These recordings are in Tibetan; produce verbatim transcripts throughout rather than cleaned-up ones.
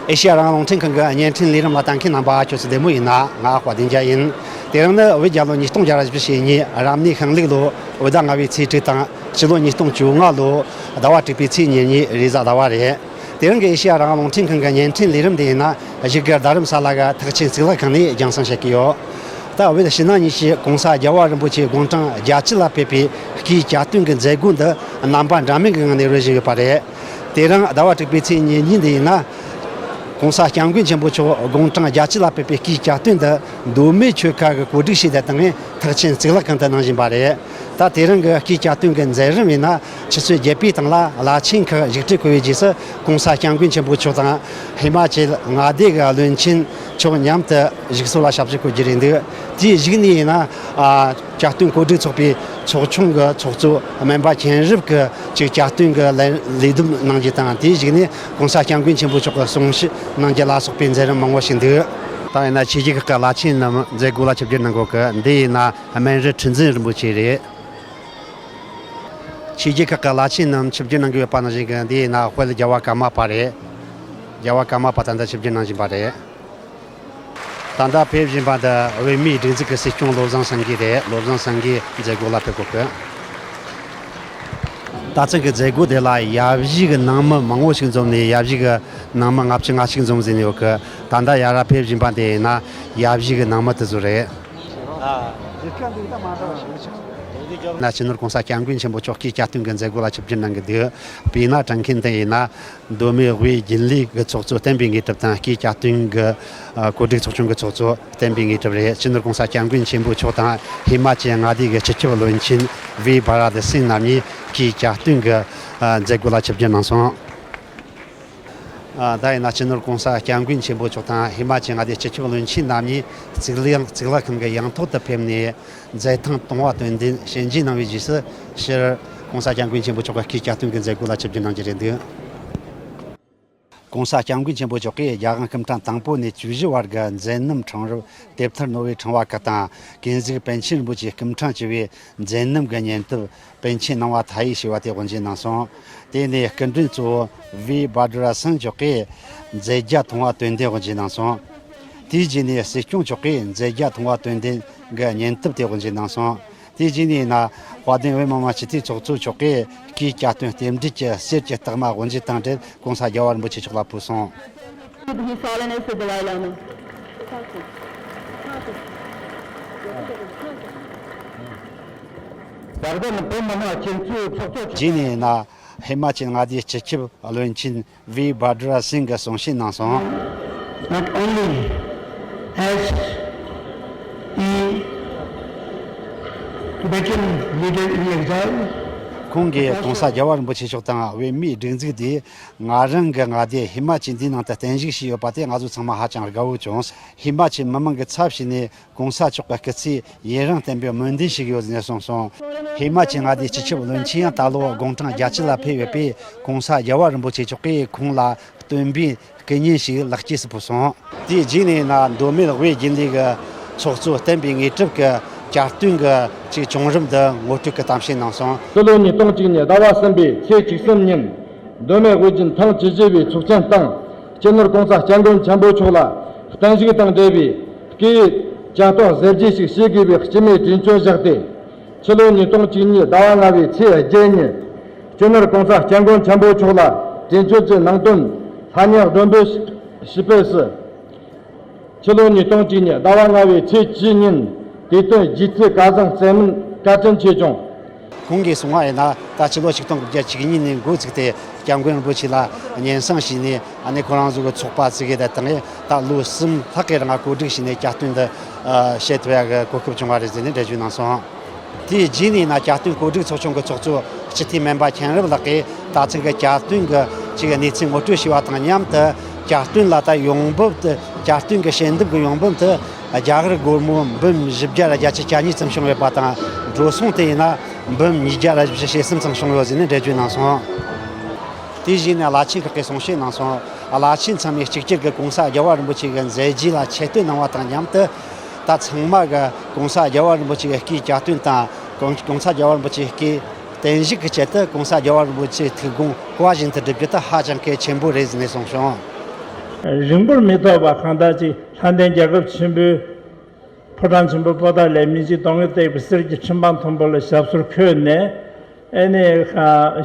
ཨེ་ཤེ་ཡ་རང་དབང་རླུང་འཕྲིན་ཁང་གི་བརྙན་འཕྲིན་ལས་རིམ་ལ་ལྟ་མཁན་རྣམ་པ་ཁྱོད་ཚོ་བདེ་མོ་ཡིན་ན། ང་དཔལ་ལྡན་རྒྱལ་ཡིན། དེ་རིང་ནི་བོད་རྒྱལ་ལོ་ཉིས་སྟོང་བརྒྱ་ར་བཞི་བཅུ་ཞེ་གཉིས། རབ་གནས་ཤིང་ལུག་ལོ་བོད་ཟླ་ལྔ་པའི་ཚེས་དྲུག་དང་། སྤྱི་ལོ་ཉིས་སྟོང་བཅོ་ལྔ་ལོ་ཟླ་བ་དྲུག་པའི་ཚེས་ཉེར་གཉིས། རེས་གཟའ་ཟླ་བ་རེད། དེ་རིང་གི་ཨེ་ཤེ་ཡ་རང་དབང་རླུང་འཕྲིན་ཁང་གི་བརྙན་འཕྲིན་ལས་རིམ་འདི་ཡིན་ན། བཞུགས་སྒར་རྡ་རམ་ས་ལ་གི་ཐེག་ཆེན་གཙུག་ལག་ཁང་ནས་རྒྱང་སྲིང་བྱེད་ཀྱི་ཡོད། ད་བོད་ཕྱི་ནང་གཉིས་ཀྱི་༸གོང་ས་རྒྱལ་བ་རིན་པོ་ཆེའི་དགུང་གྲངས་བརྒྱད་ཅུ་ལ་ཕེབས་པའི་སྐུའི་གྱ་སྟོན་གྱི་མཛད་སྒོ་འདི་རྣམ་པ་འདྲ་མིན་གྱི་ངང་ནས་རོལ་བཞིན་ཡོད་པ་རེད། དེ་རིང་ཟླ་བ་དྲུག་པའི་ཚེས་ཉེར་གཉིས་འདི་ཡིན་ན། ༸གོང་ས་སྐྱབས་མགོན་ཆེན་པོ་མཆོག་དགུང་གྲངས་བརྒྱད་ཅུ་ལ་ཕེབས་པའི་སྐུའི་གྱ་སྟོན་འདི་མདོ་སྨད་ཆོལ་ཁ་གིས་གོ་སྒྲིག་བྱས་ཏེ་དང་། ཐེག་ཆེན་གཙུག་ལག་ཁང་དུ་གནང་བཞིན་པ་རེད། ད་དེ་རིང་གི་སྐུའི་གྱ་སྟོན་གྱི་མཛད་རིམ་ཡིན་ན། ཆུ་ཚོད་བརྒྱད་པའི་སྟེང་ལ་བླ་ཆེན་ཁག་བཞུགས་གྲལ་བསྐོར་བའི་རྗེས་སུ། ༸གོང་ས་སྐྱབས་མགོན་ཆེན་པོ་མཆོག་དང་། ཧི་མ་ཅལ་མངའ་སྡེ་གི་བློན་ཆེན་མཆོག་མཉམ་དུ་བཞུགས་གསོལ་ལ་ཞབས་ཕྱི་སྐོར་རྒྱུ་རེད་འདུག་དེའི་གཞུག་ནས་ཡིན་ན། ཨ། གྱ་སྟོན་གོ་སྒྲིག་ཚོགས་པའི་ཚོགས་ཆུང་གི་ཚོགས་གཙོ་སྨན་པ་མཁྱེན་རབ་ཀྱིས་ཅིག་གྱ་སྟོན་གྱི་ལས་ལས་བསྡོམས་གནང་རྒྱུ་དང་། དེའི་གཞུག་ནས་༸གོང་ས་སྐྱབས་མགོན་ཆེན་པོ་མཆོག་གི་གསུང་བཤད་གནང་རྒྱུ་ལ་སོགས་པའི་མཛད་རིམ་མང་པོ་ཞིག་འདུག་ད་ཡིན་ན་ཆོས་བརྒྱུད་ཁག་གི་བླ་ཆེན་རྣམས་མཛད་སྒོ་ལ་ཆིབས་བསྒྱུར་གནང་གོ་གི། འདི་ཡིན་ན་སྨན་རི་ཁྲི་འཛིན་རིན་པོ་ཆེ་རེད། ཆོས་བརྒྱུད་ཁག་གི་བླ་ཆེན་རྣམས་ཆིབས་བསྒྱུར་གནང་གི་ཡོད་པ་ནང་བཞིན་གྱི། འདི་ཡིན་ན་དཔལ་རྒྱལ་བ་ཀརྨ་པ་རེད། རྒྱལ་བ་ཀརྨ་པ་ད་ལྟ་ཆིབས་བསྒྱུར་གནང་བཞིན་པ་རེད། ད་ལྟ་ཕེབས་བཞིན་པ་འདི་བོད་མིའི་སྒྲིག་འཛུགས་ཀྱི་སྲིད་སྐྱོང་བློ་བཟང་སེང་གེ་རེད། བློ་བཟང་སེང་གེ་མཛད་སྒོ་ལ་ཕེབས་གོ་གི། ད་ཐེངས་ཀྱི་མཛད་སྒོ་དེ་ལ་ཡབ་གཞིས་ཀྱི་ནང་མི་མང་པོ་ཞིག་འཛོམས་ནས། ཡབ་གཞིས་ཀྱི་ནང་མི་ལྔ་བཅུ་ང་གཅིག་འཛོམས་ཟིན་ཡོད་གི། ད་ལྟ་ཡར་ར་ཕེབས་བཞིན་པ་འདི་ཡིན་ན་ཡབ་གཞིས་ཀྱི་ནང་མི་དེ་ཚོ་རེད། ན་སྤྱི་ནོར་༸གོང་ས་༸སྐྱབས་མགོན་ཆེན་པོ་མཆོག་སྐུའི་གྱ་སྟོན་གྱི་མཛད་སྒོ་ལ་ཆིབས་བསྒྱུར་གནང་གི་འདུག་དཔེར་ན་དྲངས་མཁན་དེ་ཡིན་ན། མདོ་སྨད་དབུས་དགེ་ལས་ཀྱི་ཚོགས་གཙོ་བསྟན་པའི་དངོས་གྲུབ་དང་། སྐུའི་གྱ་སྟོན་གྱི་གོ་སྒྲིག་ཚོགས་ཆུང་གི་ཚོགས་གཙོ་བསྟན་པའི་དངོས་གྲུབ་རེད། སྤྱི་ནོར་༸གོང་ས་༸སྐྱབས་མགོན་ཆེན་པོ་མཆོག་དང་། ཧི་མ་ཅལ་མངའ་སྡེ་གི་སྤྱི་ཁྱབ་བློན་ཆེན་བི་བྷ་ར་དི་སིང་རྣམ་གཉིས་སྐུའི་གྱ་སྟོན་གྱི་མཛད་སྒོ་ལ་ཆིབས་བསྒྱུར་གནང་སོང་། ཨ། ད་ཡིན་ན་སྤྱི་ནོར་༸གོང་ས་༸སྐྱབས་མགོན་ཆེན་པོ་མཆོག་དང་ཧི་མ་ཅལ་མངའ་སྡེའི་སྤྱི་ཁྱབ་བློན་ཆེན་རྣམ་གཉིས་གཙུག་ལག་གཙུག་ལག་ཁང་གི་ཡང་ཐོག་ཏུ་ཕེབས་ནས། མཛད་ཐེངས་དང་པོ་དོན་ལྡན་གཤིན་རྗེ་གནང་བའི་རྗེས་སུ། ཕྱིར་༸གོང་ས་༸སྐྱབས་མགོན་ཆེན་པོ་མཆོག་གི་སྐུའི་གྱ་སྟོན་གྱི་མཛད་སྒོ་ལ་ཆིབས་བསྒྱུར་གནང་རྒྱུ་རེད་འདུག ༸གོང་ས་༸སྐྱབས་མགོན་ཆེན་པོ་མཆོག་གིས་རྒྱལ་དབང་སྐུ་ཕྲེང་དང་པོ་ནས་བཅུ་བཞི་བར་གྱི་མཛད་རྣམ་ཕྲེང་རབ་དེབ་ཐེར་ནོར་བུའི་ཕྲེང་བ་ཁག་དང་། ཀུན་གཟིགས་པཎ་ཆེན་རིན་པོ་ཆེའི་སྐུ་ཕྲེང་བཅུ་པའི་མཛད་རྣམ་གྱི་སྙན་དེབ། པཎ་ཆེན་སྣང་བ་མཐའ་ཡས་ཞེས་པ་དེ་དབུ་འབྱེད་གནང་སོང་། དེ་ནས་སྐུ་མགྲོན་གཙོ་བོ་བི་བྷ་དྲ་སིང་མཆོག་གིས་མཛད་རྒྱ་ཐོང་བ་དོན་ལྡན་དབུ་འབྱེད་གནང་སོང་། དེའི་རྗེས་ནས་སྲིད་སྐྱོང་མཆོག་གིས་མཛད་རྒྱ་ཐོང་བ་དོན་ལྡན་གྱི་སྙན་དེབ་དེ་དབུ་འབྱེད་གནང་སོང་། དེའི་རྗེས་ནས་ཡིན་ན། དཔལ་ལྡན་བོད་མི་མང་སྤྱི་འཐུས་ཚོགས་གཙོ་མཆོག་གིས་སྐུའི་གྱ་སྟོན་རྟེན་འབྲེལ་གྱི་གསེར་གྱི་རྟགས་མ་དབུ་འབྱེད་དང་འབྲེལ་༸གོང་ས་རྒྱལ་བ་རིན་པོ་ཆེ་མཆོག་ལ་ཕུལ་སོང་། His Holiness the Dalai Lama. རྗེས་ནས་ཡིན་ན། ཧི་མ་ཅལ་མངའ་སྡེའི་སྤྱི་ཁྱབ་བློན་ཆེན་བི་བྷ་དྲ་སིང་གིས་གསུང་བཤད་གནང་སོང་། Not only as the Tibetan leader in exile, ཁོང་གིས་༸གོང་ས་རྒྱལ་བ་རིན་པོ་ཆེ་མཆོག་དང་བོད་མིའི་སྒྲིག་འཛུགས་འདིས་ང་རང་གི་མངའ་སྡེ་ཧི་མ་ཅལ་འདིའི་ནང་དུ་བརྟན་བཞུགས་བྱས་ཡོད་པ་དེ་ང་ཚོ་ཚང་མ་ཧ་ཅང་དགའ་བོ་བྱུང་། ཧི་མ་ཅལ་མི་མང་གི་ཚབ་བྱས་ནས་༸གོང་ས་མཆོག་གི་སྐུ་ཚེ་ཡུན་རིང་བརྟན་པའི་སྨོན་འདུན་ཞུ་གི་ཡོད་ཟེར་ནས་གསུངས་སོང་། ཧི་མ་ཅལ་མངའ་སྡེའི་སྤྱི་ཁྱབ་བློན་ཆེན་ཡང་ད་ལོ་དགུང་གྲངས་བརྒྱད་ཅུ་ལ་ཕེབས་ཡོད་པས། ༸གོང་ས་རྒྱལ་བ་རིན་པོ་ཆེ་མཆོག་གིས་ཁོང་ལ་སྟོན་པའི་སྐུ་བརྙན་ཞིག་ལག་སྐྱེས་སུ་ཕུལ་སོང་། དེའི་རྗེས་ནས་ཡིན་ན། མདོ་སྨད་དབུས་དགེ་ལས་ཀྱི་ཚོགས་གཙོ་བསྟན་པའི་དངོས་གྲུབ་ཀྱིས་གྱ་སྟོན་གྱི་ཅིག་བྱུང་རིམ་འདི་ངོ་སྤྲོད་ཀྱི་གཏམ་བཤད་གནང་སོང་། ཕྱི་ལོ་ཉིས་སྟོང་གཅིག་ཉིས་ཟླ་བ་གསུམ་པའི་ཚེས་བཅུ་གསུམ་ཉིན། མདོ་སྨད་དབུས་རྒྱུན་ཐེངས་བཅུ་བཞི་པའི་ཚོགས་ཆེན་སྟེང་། སྤྱི་ནོར་༸གོང་ས་༸སྐྱབས་མགོན་ཆེན་པོ་མཆོག་ལ་བརྟན་བཞུགས་དང་འབྲེལ་བའི་སྐུའི་གྱ་སྟོན་གསེར་བརྗེ་ཞིག་བྱེད་དགོས་པའི་སྤྱི་མོས་གྲོས་ཆོད་བཞག་སྟེ། ཕྱི་ལོ་ཉིས་སྟོང་གཅིག་གཉིས་ཟླ་བ་ལྔ་པའི་ཚེས་བརྒྱད་ཉིན། སྤྱི་ནོར་༸གོང་ས་༸སྐྱབས་མགོན་ཆེན་པོ་མཆོག་ལ་གྲོས་ཆོད་ཀྱི་ནང་དོན་ལྷན་ཉག་སྒྲོམ་སྦས་ཞུས་པའི་སྲིད། ཕྱི་ལོ་ཉིས་སྟོང་གཅིག་གཉིས་ཟླ་བ་ལྔ་པའི་ཚེས་བཅུ་ཉིན་དེ་དོན་རྗེས་བརྩིས་བཀའ་བཟང་སྩལ་སྨོན་བཀའ་དྲིན་ཆེ་བྱུང་། ཁོང་གིས་གསུངས་པ་ཡིན་ན། ད་ཕྱི་ལོ་ཆིག་སྟོང་དགུ་བརྒྱ་བཅུ་གཉིས་ནས་འགོ་བཙུགས་ཏེ་༸སྐྱབས་མགོན་རིན་པོ་ཆེ་ལ་སྙན་སེང་ཞུས་ནས། ཨ་ནི་ཁོ་རང་ཚོ་གི་ཚོགས་པ་བཙུགས་ཡོད་དེ་དང་། ད་ལོ་གསུམ་ལྷག་གི་རིང་གོ་སྒྲིག་བྱས་ནས་གྱ་སྟོན་འདི་བྱེད་ཐུབ་ཡག་གི་གོ་སྐབས་བྱུང་བ་རེད་ཟེར་ནས་འགྲེལ་བརྗོད་གནང་སོང་། དེའི་རྗེས་ནས་ཡིན་ན། གྱ་སྟོན་གོ་སྒྲིག་ཚོགས་ཆུང་གི་ཚོགས་གཙོ་སྤྱི་འཐུས་སྨན་པ་མཁྱེན་རབ་ལགས་ཀྱིས་ད་ཐེངས་ཀྱི་གྱ་སྟོན་གྱི་ཅིག་གནས་ཚུལ་ངོ་སྤྲོད་ཞུས་པ་དང་མཉམ་དུ། གྱ་སྟོན་ལ་ད་ཡོང་འབབ་དེ། གྱ་སྟོན་གྱི་ཞལ་འདེབས་ཀྱི་ཡོང་འབབ་དེ་རྒྱ་གར་སྒོར་མོ་འབུམ་བཞི་བརྒྱ་ར་བརྒྱད་ཅུ་གྱ་གཉིས་ཙམ་བྱུང་ཡོད་པ་དང་། འགྲོ་སོང་དེ་ཡིན་ན་འབུམ་ཉིས་བརྒྱ་ར་བཞི་བཅུ་ཞེ་གསུམ་ཙམ་བྱུང་ཡོད་ཟེར་ནས་འགྲེལ་བརྗོད་གནང་སོང་། དེའི་རྗེས་ནས་བླ་ཆེན་ཁག་གིས་གསུང་བཤད་གནང་སོང་། བླ་ཆེན་ཚང་མས་གཅིག་གྱུར་གྱིས་༸གོང་ས་རྒྱལ་བ་རིན་པོ་ཆེ་གི་མཛད་རྗེས་ལ་ཆེ་བསྟོད་གནང་བ་དང་མཉམ་དུ། ད་ཚང་མ་གིས་༸གོང་ས་རྒྱལ་བ་རིན་པོ་ཆེ་གི་སྐུའི་གྱ་སྟོན་དང་། ༸གོང་༸གོང་ས་རྒྱལ་བ་རིན་པོ་ཆེ་གི་སྐུའི་བརྟན་བཞུགས་ཀྱི་ཆེད་དུ་༸གོང་ས་རྒྱལ་བ་རིན་པོ་ཆེའི་ཐུགས་དགོངས་བཀའ་བཞིན་དུ་སྒྲུབ་རྒྱུ་དེ་ཧ་ཅང་གལ་ཆེན་པོ་རེད་ཟེར་ནས་གསུངས་བྱུང་། རིང་པོར་མི་ཐོགས་པ་གང་ལྟར་ཅིག་ལྷ་ལྡན་རྒྱལ་ཁབ་ཆེན་པོའི་ཕོ་བྲང་ཆེན་པོ་པོ་ཏཱ་ལའི་མི་འཇིགས་གདོང་ལྔས་བཏེགས་པའི་གསེར་གྱི་ཁྲི་འཕང་མཐོན་པོ་ལ་ཞབས་སོར་འཁོད་ནས། ཨེ་ནས་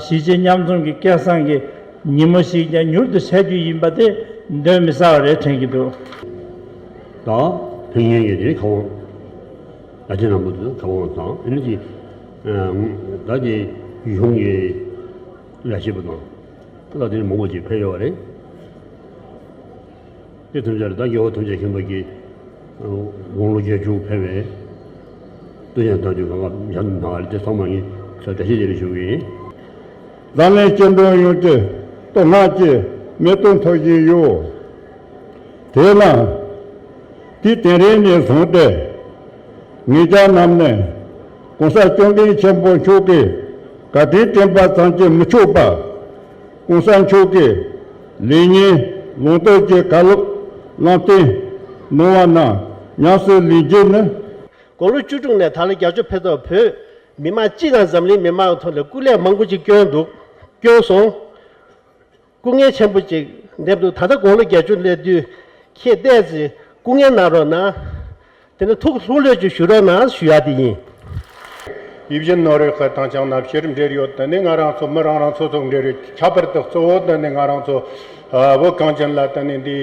གཞིས་བྱེས་མཉམ་འཛོམས་ཀྱི་སྐལ་བཟང་གི་ཉིན་མོ་ཞིག་ཀྱང་མྱུར་དུ་འཆར་རྒྱུ་ཡིན་པ་དེ་གདོན་མི་ཟ་བ་རེད་དྲན་གྱི་འདུག་ད་ཕན་ཡོན་གྱི་དེ་ཁ་བོ་ད་ཅི་ནང་པོ་དེ་ཁ་བོ་དང་ཨེ་ནས་ཀྱི་ད་ཀྱི་གཞུང་གི་ལས་བྱེད་པ་དང་ད་དེ་མང་པོ་ཅིག་ཕེབས་ཡོད་པ་རེད། དེ་ཐམས་ཅད་ལ་ད་རྒྱལ་བ་ཐམས་ཅད་མཁྱེན་པ་གིས་དགུང་ལོ་བརྒྱད་ཅུ་ཕེབས་པའི་བསྟོད་ཅིང་བསྟོད་དུས་གང་ག་ཡང་ན་ལ་དེ་ཚང་མ་ངས་ཚོ་བཀྲ་ཤིས་བདེ་ལེགས་ཞུ་གི་ཡིན། འཛམ་གླིང་སྤྱི་འདོམས་ཡོངས་ཀྱི་བསྟོད་བསྔགས་ཀྱི་མེ་ཏོག་འཐོར་བཞིན་ཡོད། དེས་ན། དུས་དེ་རིང་ནས་བཟུང་སྟེ། ངེད་ཅག་རྣམས་ནས་༸གོང་ས་༸སྐྱབས་མགོན་ཆེན་པོ་མཆོག་གི་བཀའ་དྲིན་དྲན་པ་ཙམ་གྱིས་མི་ཆོག་པར། ༸གོང་ས་མཆོག་གི་ལེགས་ཉེས་ལུང་བསྟན་གྱི་བཀའ་སློབ་ལམ་སྟོན་གནང་བ་རྣམས་ཉམས་སུ་ལེན་རྒྱུ་ནི། དགུང་ལོ་བཅུ་དྲུག་ནས་ད་ལོ་བརྒྱད་ཅུ་ཕེབས་ཐོག་བོད་མི་མང་སྤྱི་དང་འཛམ་གླིང་མི་མང་གི་ཐོག་ལ་སྐུ་ལས་མང་པོ་ཅིག་བསྐྱོན་འདུག་བསྐྱོན་སོང་། སྐུ་ངལ་ཆེན་པོ་ཅིག་འདེབས་འདུག་ད་ལྟ་དགུང་ལོ་བརྒྱད་ཅུ་སླེབས་དུས་ཁྱེད་ཏོག་ཙམ་སྐུ་ངལ་གནང་རོགས་གནང་། དེ་ནས་ཐུགས་ལྷུག་ལྷུག་ཅིག་ཞུ་རོགས་གནང་ཞུ་ཡ་དེ་ཡིན། ཡིད་བཞིན་ནོར་བུའི་དཔལ་དང་ཅང་ན་ཕྱིར་འབྲེལ་ཡོད། དེ་ནས་ང་རང་ཚོ་མི་རང་རང་སོ་སོ་འབྲེལ་ཡོད། ཁྱད་པར་དུ་གཙོ་བོ་དེ་ནས་ང་རང་ཚོ་བོད་གངས་ཅན་ལ་དེ་ནས་འདི་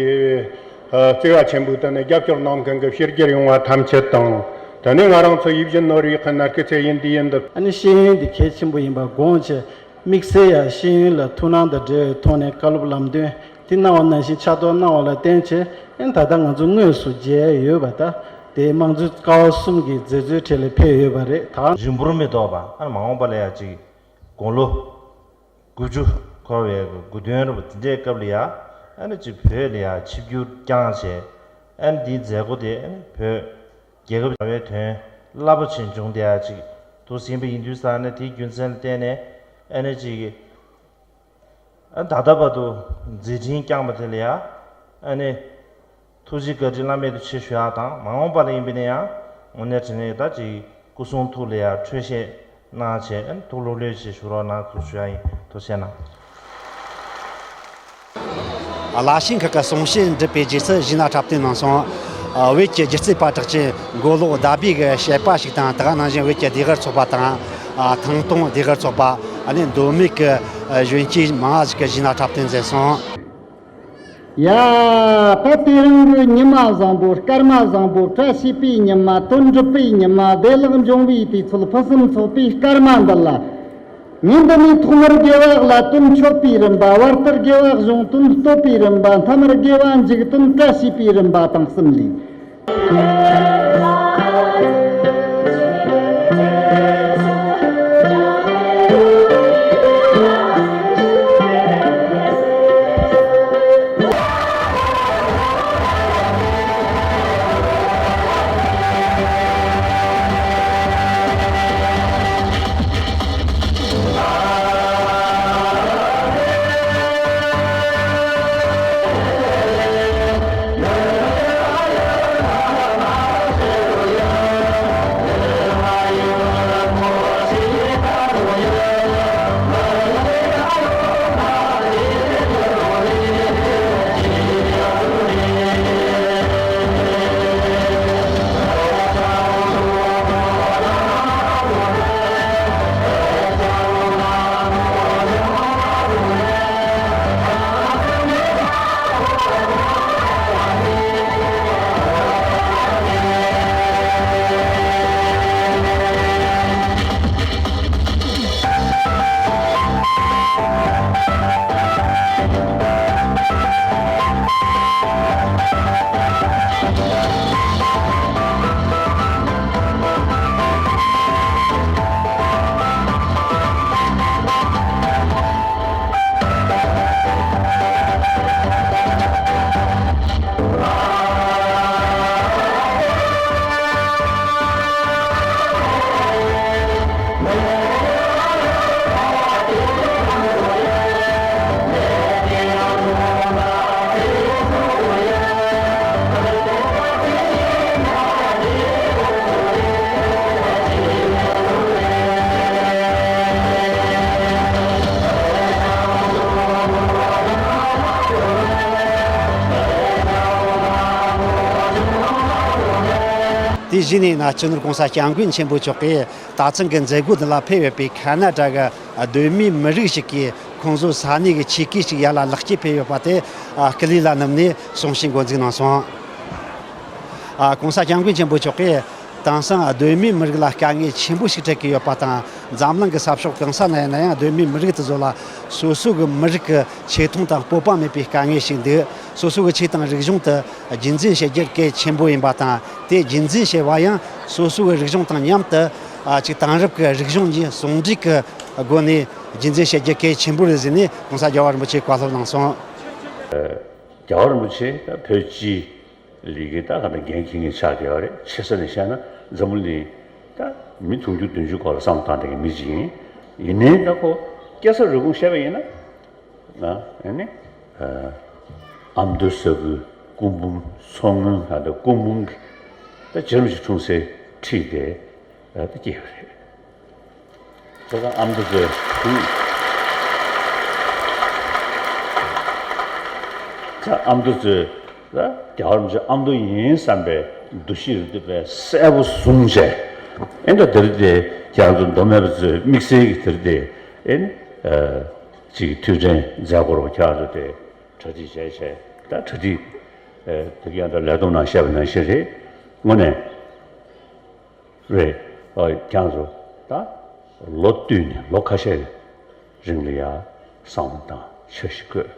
བརྩེ་བ་ཆེན་པོས་དེ་ནས་རྒྱབ་སྐྱོར་གནང་མཁན་གྱི་ཕྱི་རྒྱལ་ཡོང་བ་ཐམས་ཅད་དང་། དེ་ནས་ང་རང་ཚོ་ཡིད་བཞིན་ནོར་བུའི་དཔལ་ན་སྐུ་ཚེ་ཡུན་དུ་ཡུན་དུ། ཨ་ནི་ཤེས་ཡོན་འདི་གལ་ཆེན་པོ་ཡིན་པ་དགོངས་བྱས། དམིགས་བསལ་ཡང་ཤེས་ཡོན་ལ་ཐུགས་སྣང་དང་འབྲེལ་བའི་ཐོག་ནས་བཀའ་སློབ་ལམ་སྟོན་དེ་གནང་བ་ནང་བཞིན་ཕྱག་རྡོར་གནང་བ་ལ་བརྟེན་བྱས། ཨ་ནི་ད་ལྟ་ང་ཚོ་དངོས་སུ་མཇལ་ཡོད་པ་དང་། དེའི་དམངས་གཙོའི་ཀ་བ་གསུམ་གྱི་མཛད་གཙོའི་གྲས་ལ་ཕེབས་ཡོད་པ་རེད་ད། རིང་པོར་མི་ཐོགས་པ་ཨ་ནི་མ་འོངས་པ་ལ་ཡང་ཅིག་དགུང་ལོ་དགུ་བཅུ་འཁོར་བའི་དགུང་སྟོན་རབ་དེ་འདྲའི་སྐབས་ལ་ཡང་ཨ་ནི་ཅིག་བོད་ལ་ཡང་ཆིབས་བསྒྱུར་བསྐྱངས་བྱས། ཨ་ནི་འདིའི་མཛད་སྒོ་དེ་ཨ་ནི་བོད་རྒྱལ་ཁབ་བྱ་བའི་དོན་རླབས་པོ་ཆེ་བྱུང་བསྡད་ཡ་ཅིག་འདུག་ཟིན་པ་ཡིན་དུས་ཙང་ནས་དེའི་རྒྱུ་མཚན་ལ་བརྟེན་ནས་ཨ་ནི་ཅིག་ཨ་ད་ལྟ་བར་དུ་མཛད་འཕྲིན་བསྐྱངས་པ་དེ་ལ་ཡ་ཨ་ནི་ཐུགས་རྗེ་བཀའ་དྲིན་བླ་མེད་དུ་ཆེ་ཞུ་ཡ་དང་མ་འོངས་པ་ལ་ཡིན་པ་ན་ཡང་དངོས་གནས་དྲང་གནས་ད་ཅིག་སྐུ་གསུང་ཐུགས་ལ་ཡ་འཕྲོད་བཞེས་གནང་བྱས་ཨ་ནི་ཐུགས་ལྷུག་ལྷུག་ཅིག་ཞུ་རོགས་གནང་ཐུགས་ཞུ་ཡ་ཡིན། ཐུགས་རྗེ་གནང་། བླ་ཆེན་ཁག་གི་གསུང་བཤད་འགྲུབ་པའི་རྗེས་སུ་གཞས་སྣ་འཁྲབ་སྟོན་གནང་སོང་། བོད་ཀྱི་སྒྱུ་རྩལ་པ་གྲགས་ཅན་མགོ་ལོག་ཟླ་བྷེ་གི་གཤེགས་པ་ཞིག་དང་དེ་ག་ནང་བཞིན་བོད་ཀྱི་ཟློས་གར་ཚོགས་པ་དང་ཐང་སྟོང་ཟློས་གར་ཚོགས་པ་ཨ་ནི་མདོ་སྨད་ཀྱི་གཞོན་སྐྱེས་མང་ང་ཞིག་གིས་གཞས་སྣ་འཁྲབ་སྟོན་མཛད་སོང་། ཡ། ད་དེ་རིང་གི་ཉི་མ་བཟང་པོ་སྐར་མ་བཟང་པོ་བཀྲ་ཤིས་པའི་ཉི་མ་དོན་འགྲུབ་པའི་ཉི་མ་བདེ་བླག་འབྱུང་བའི་དུས་ཚོད་ཕུན་སུམ་ཚོགས་པའི་སྐར་མ་འདི་ལ། ངས་འདི་ནས་ཐོག་མར་དགེ་བ་བཀླ་དོན་མཆོད་པའི་རིམ་པ། བར་དུ་དགེ་བ་གཞུང་དོན་བསྟོད་པའི་རིམ་པ། མཐའ་མར་དགེ་བ་མཇུག་དོན་བཀྲ་ཤིས་པའི་རིམ་པ་དང་གསུམ་ལས། གཞི་ནས་ན་སྤྱི་ནོར་༸གོང་ས་༸སྐྱབས་མགོན་ཆེན་པོ་མཆོག་གིས་ད་ཐེངས་ཀྱི་མཛད་སྒོ་འདི་ལ་ཕེབས་ཡོད་པའི་ཁ་ན་ཌ་གི་གདོད་མའི་མི་རིགས་ཤིག་གིས་ཁོང་ཚོའི་ས་གནས་ཀྱི་ཆོས་སྐད་ཅིག་ཡར་ལ་ལེགས་སྐྱེས་ཕེབས་ཡོད་པ་དེ་སྐུ་ལུས་ལ་བསྣམས་ནས་གསུང་བཤད་འགོ་འཛུགས་གནང་སོང་། ༸གོང་ས་༸སྐྱབས་མགོན་ཆེན་པོ་མཆོག་གིས་དེང་སང་གདོད་མའི་མི་རིགས་ལ་དཀའ་ངལ་ཆེན་པོ་ཞིག་འཕྲད་ཀྱི་ཡོད་པ་དང་། འཛམ་གླིང་གི་ས་ཕྱོགས་གང་ས་ན་ཡིན་ན་ཡང་གདོད་མའི་མི་རིགས་དེ་ཚོ་ལ་སོ་སོ་གི་མི་རིགས་ཀྱི་ཆེ་མཐོང་དང་སྤོབས་པ་མེད་པའི་དཀའ་ངལ་ཞིག་འདུག་སོ་སོ་གི་ཆོས་དང་རིག་གཞུང་དེ་རྒྱུན་འཛིན་བྱེད་རྒྱུ་གལ་ཆེན་པོ་ཡིན་པ་དང་། དེ་རྒྱུན་འཛིན་བྱེད་པ་ཡང་སོ་སོ་གི་རིག་གཞུང་དང་མཉམ་དུ་ཨ་ཅིག་དེང་རབས་ཀྱི་རིག་གཞུང་གཉིས་ཟུང་འབྲེལ་གྱི་སྒོ་ནས་རྒྱུན་འཛིན་བྱེད་རྒྱུ་གལ་ཆེན་པོ་རེད་ཟེར་ནས་༸གོང་ས་༸རྒྱལ་བ་རིན་པོ་ཆེས་བཀའ་སློབ་གནང་སོང་། རྒྱལ་བ་རིན་པོ་ཆེ་ད་བོད་སྤྱིའི་ལས་ཀའི་ད་ག་ད་འགན་འཁྱེར་མཁན་ཆགས་བསྡད་པ་རེད། ཆེ་ས་ནས་བཤད་ན་འཛམ་བུ་གླིང་ད་མི་དུང་ཕྱུར་བདུན་ཅུ་སྐོར་ལ་བསམ་བློ་བཏང་བསྡད་མཁན་མི་ཅིག་ཡིན། ཡིན་ནའི་ད་ཁོ་སྐྱེ་ས་རུས་གོང་བཤད་པ་ཡིན་ན། ཨ་ནི། ཨ་མདོ་ས་ཁུལ་སྐུ་འབུམ་མཚོ་སྔོན་ལྷ་ད་སྐུ་འབུམ་གྱི་ད་རྗེ་རིན་པོ་ཆེ་འཁྲུངས་སའི་འཁྲིས་དེ་ད་སྐྱེས་པ་རེད། ད་ལྟ་ཨ་མདོ་ཚོས་ད་ཨ་མདོ་ཚོས་ད་རྒྱལ་བ་རིན་པོ་ཆེ་ཨ་མདོ་ཡིན་བསམ་པའི་འདུ་ཤེས་རེ་འདུག་པས་གསལ་པོ་བཟུང་བྱས། ཨེ་ད་དེ་རིང་དེ་ཁྱེད་རང་ཚོ་མདོ་སྨད་པ་ཚོའི་དམིགས་བསལ་གྱི་དེ་རིང་དེ་ཨེ་ནི། ཅིག་ཐུགས་དྲན་མཛད་སྐོར་བ་ཁྱེད་རང་ཚོ་དེ་གྲ་སྒྲིག་བྱས་བྱས་ད་གྲ་སྒྲིག་ཨེ་དེ་ག་ཡང་ད་ལས་བསྡོམས་ནང་བཤད་པ་ནང་བཞིན་རེད། དངོས་གནས་རེད། ཨོ་ཁྱེད་རང་ཚོ་ད་ལོ་བསྟུད་ནས་ལོ་ཁ་ཤས་རིང་ལ་ཡ་བསམ་བློ་བཏང་འཆར་གཞི་བཀོད།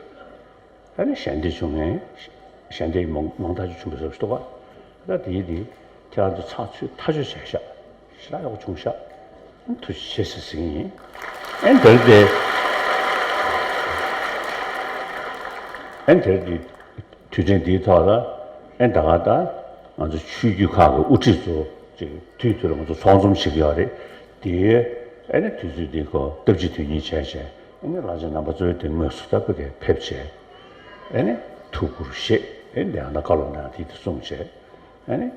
ཨ་ནི་ཞལ་འདེབས་བྱུང་ནས་ཞལ་འདེབས་མང་མང་དག་ཅིག་བྱུང་བ་ཟེར་བ་ཞིག་འདུག་ག་ད་དེ་ཡིན་དེ་ཁྱེད་རང་ཚོ་ཚགས་ཚུད་ཐག་གཅོད་བྱས་ཤག་ཞེ་དྲག་ཡག་པོ་བྱུང་ཤག་ཐུགས་རྗེ་ཆེ་ཟེར་ཟིན་ཡིན། ཨན་དེར་དེ་ཨན་དེར་དེ་དུས་དྲན་འདིའི་ཐོག་ལ་ཨན་ད་ག་ད་ང་ཚོ་ཆོས་བརྒྱུད་ཁག་གི་དབུ་ཁྲིད་ཚོ་ཅིག་དུས་དུས་ལ་ང་ཚོ་ཚོགས་འཛོམས་བྱེད་ཀྱི་ཡོད་རེད། དེའི་ཨ་ནི་དུས་ཚོད་འདི་ཁོ་སྟབས་གཅིག་དོན་གཉིས་བྱས་བྱས་ཨ་ནི་བླ་ཆེན་རྣམ་པ་ཚོའི་དེ་དངོས་སུ་ད་བོད་སྐད་ཕེབས་བྱས་ཨ་ནི་ཐུགས་ཁུར་བཞེས་ཨ་ནི་འདི་ཡང་ན་བཀའ་སློབ་གནང་དེ་དེ་གསུངས་བྱས་ཨ་ནི་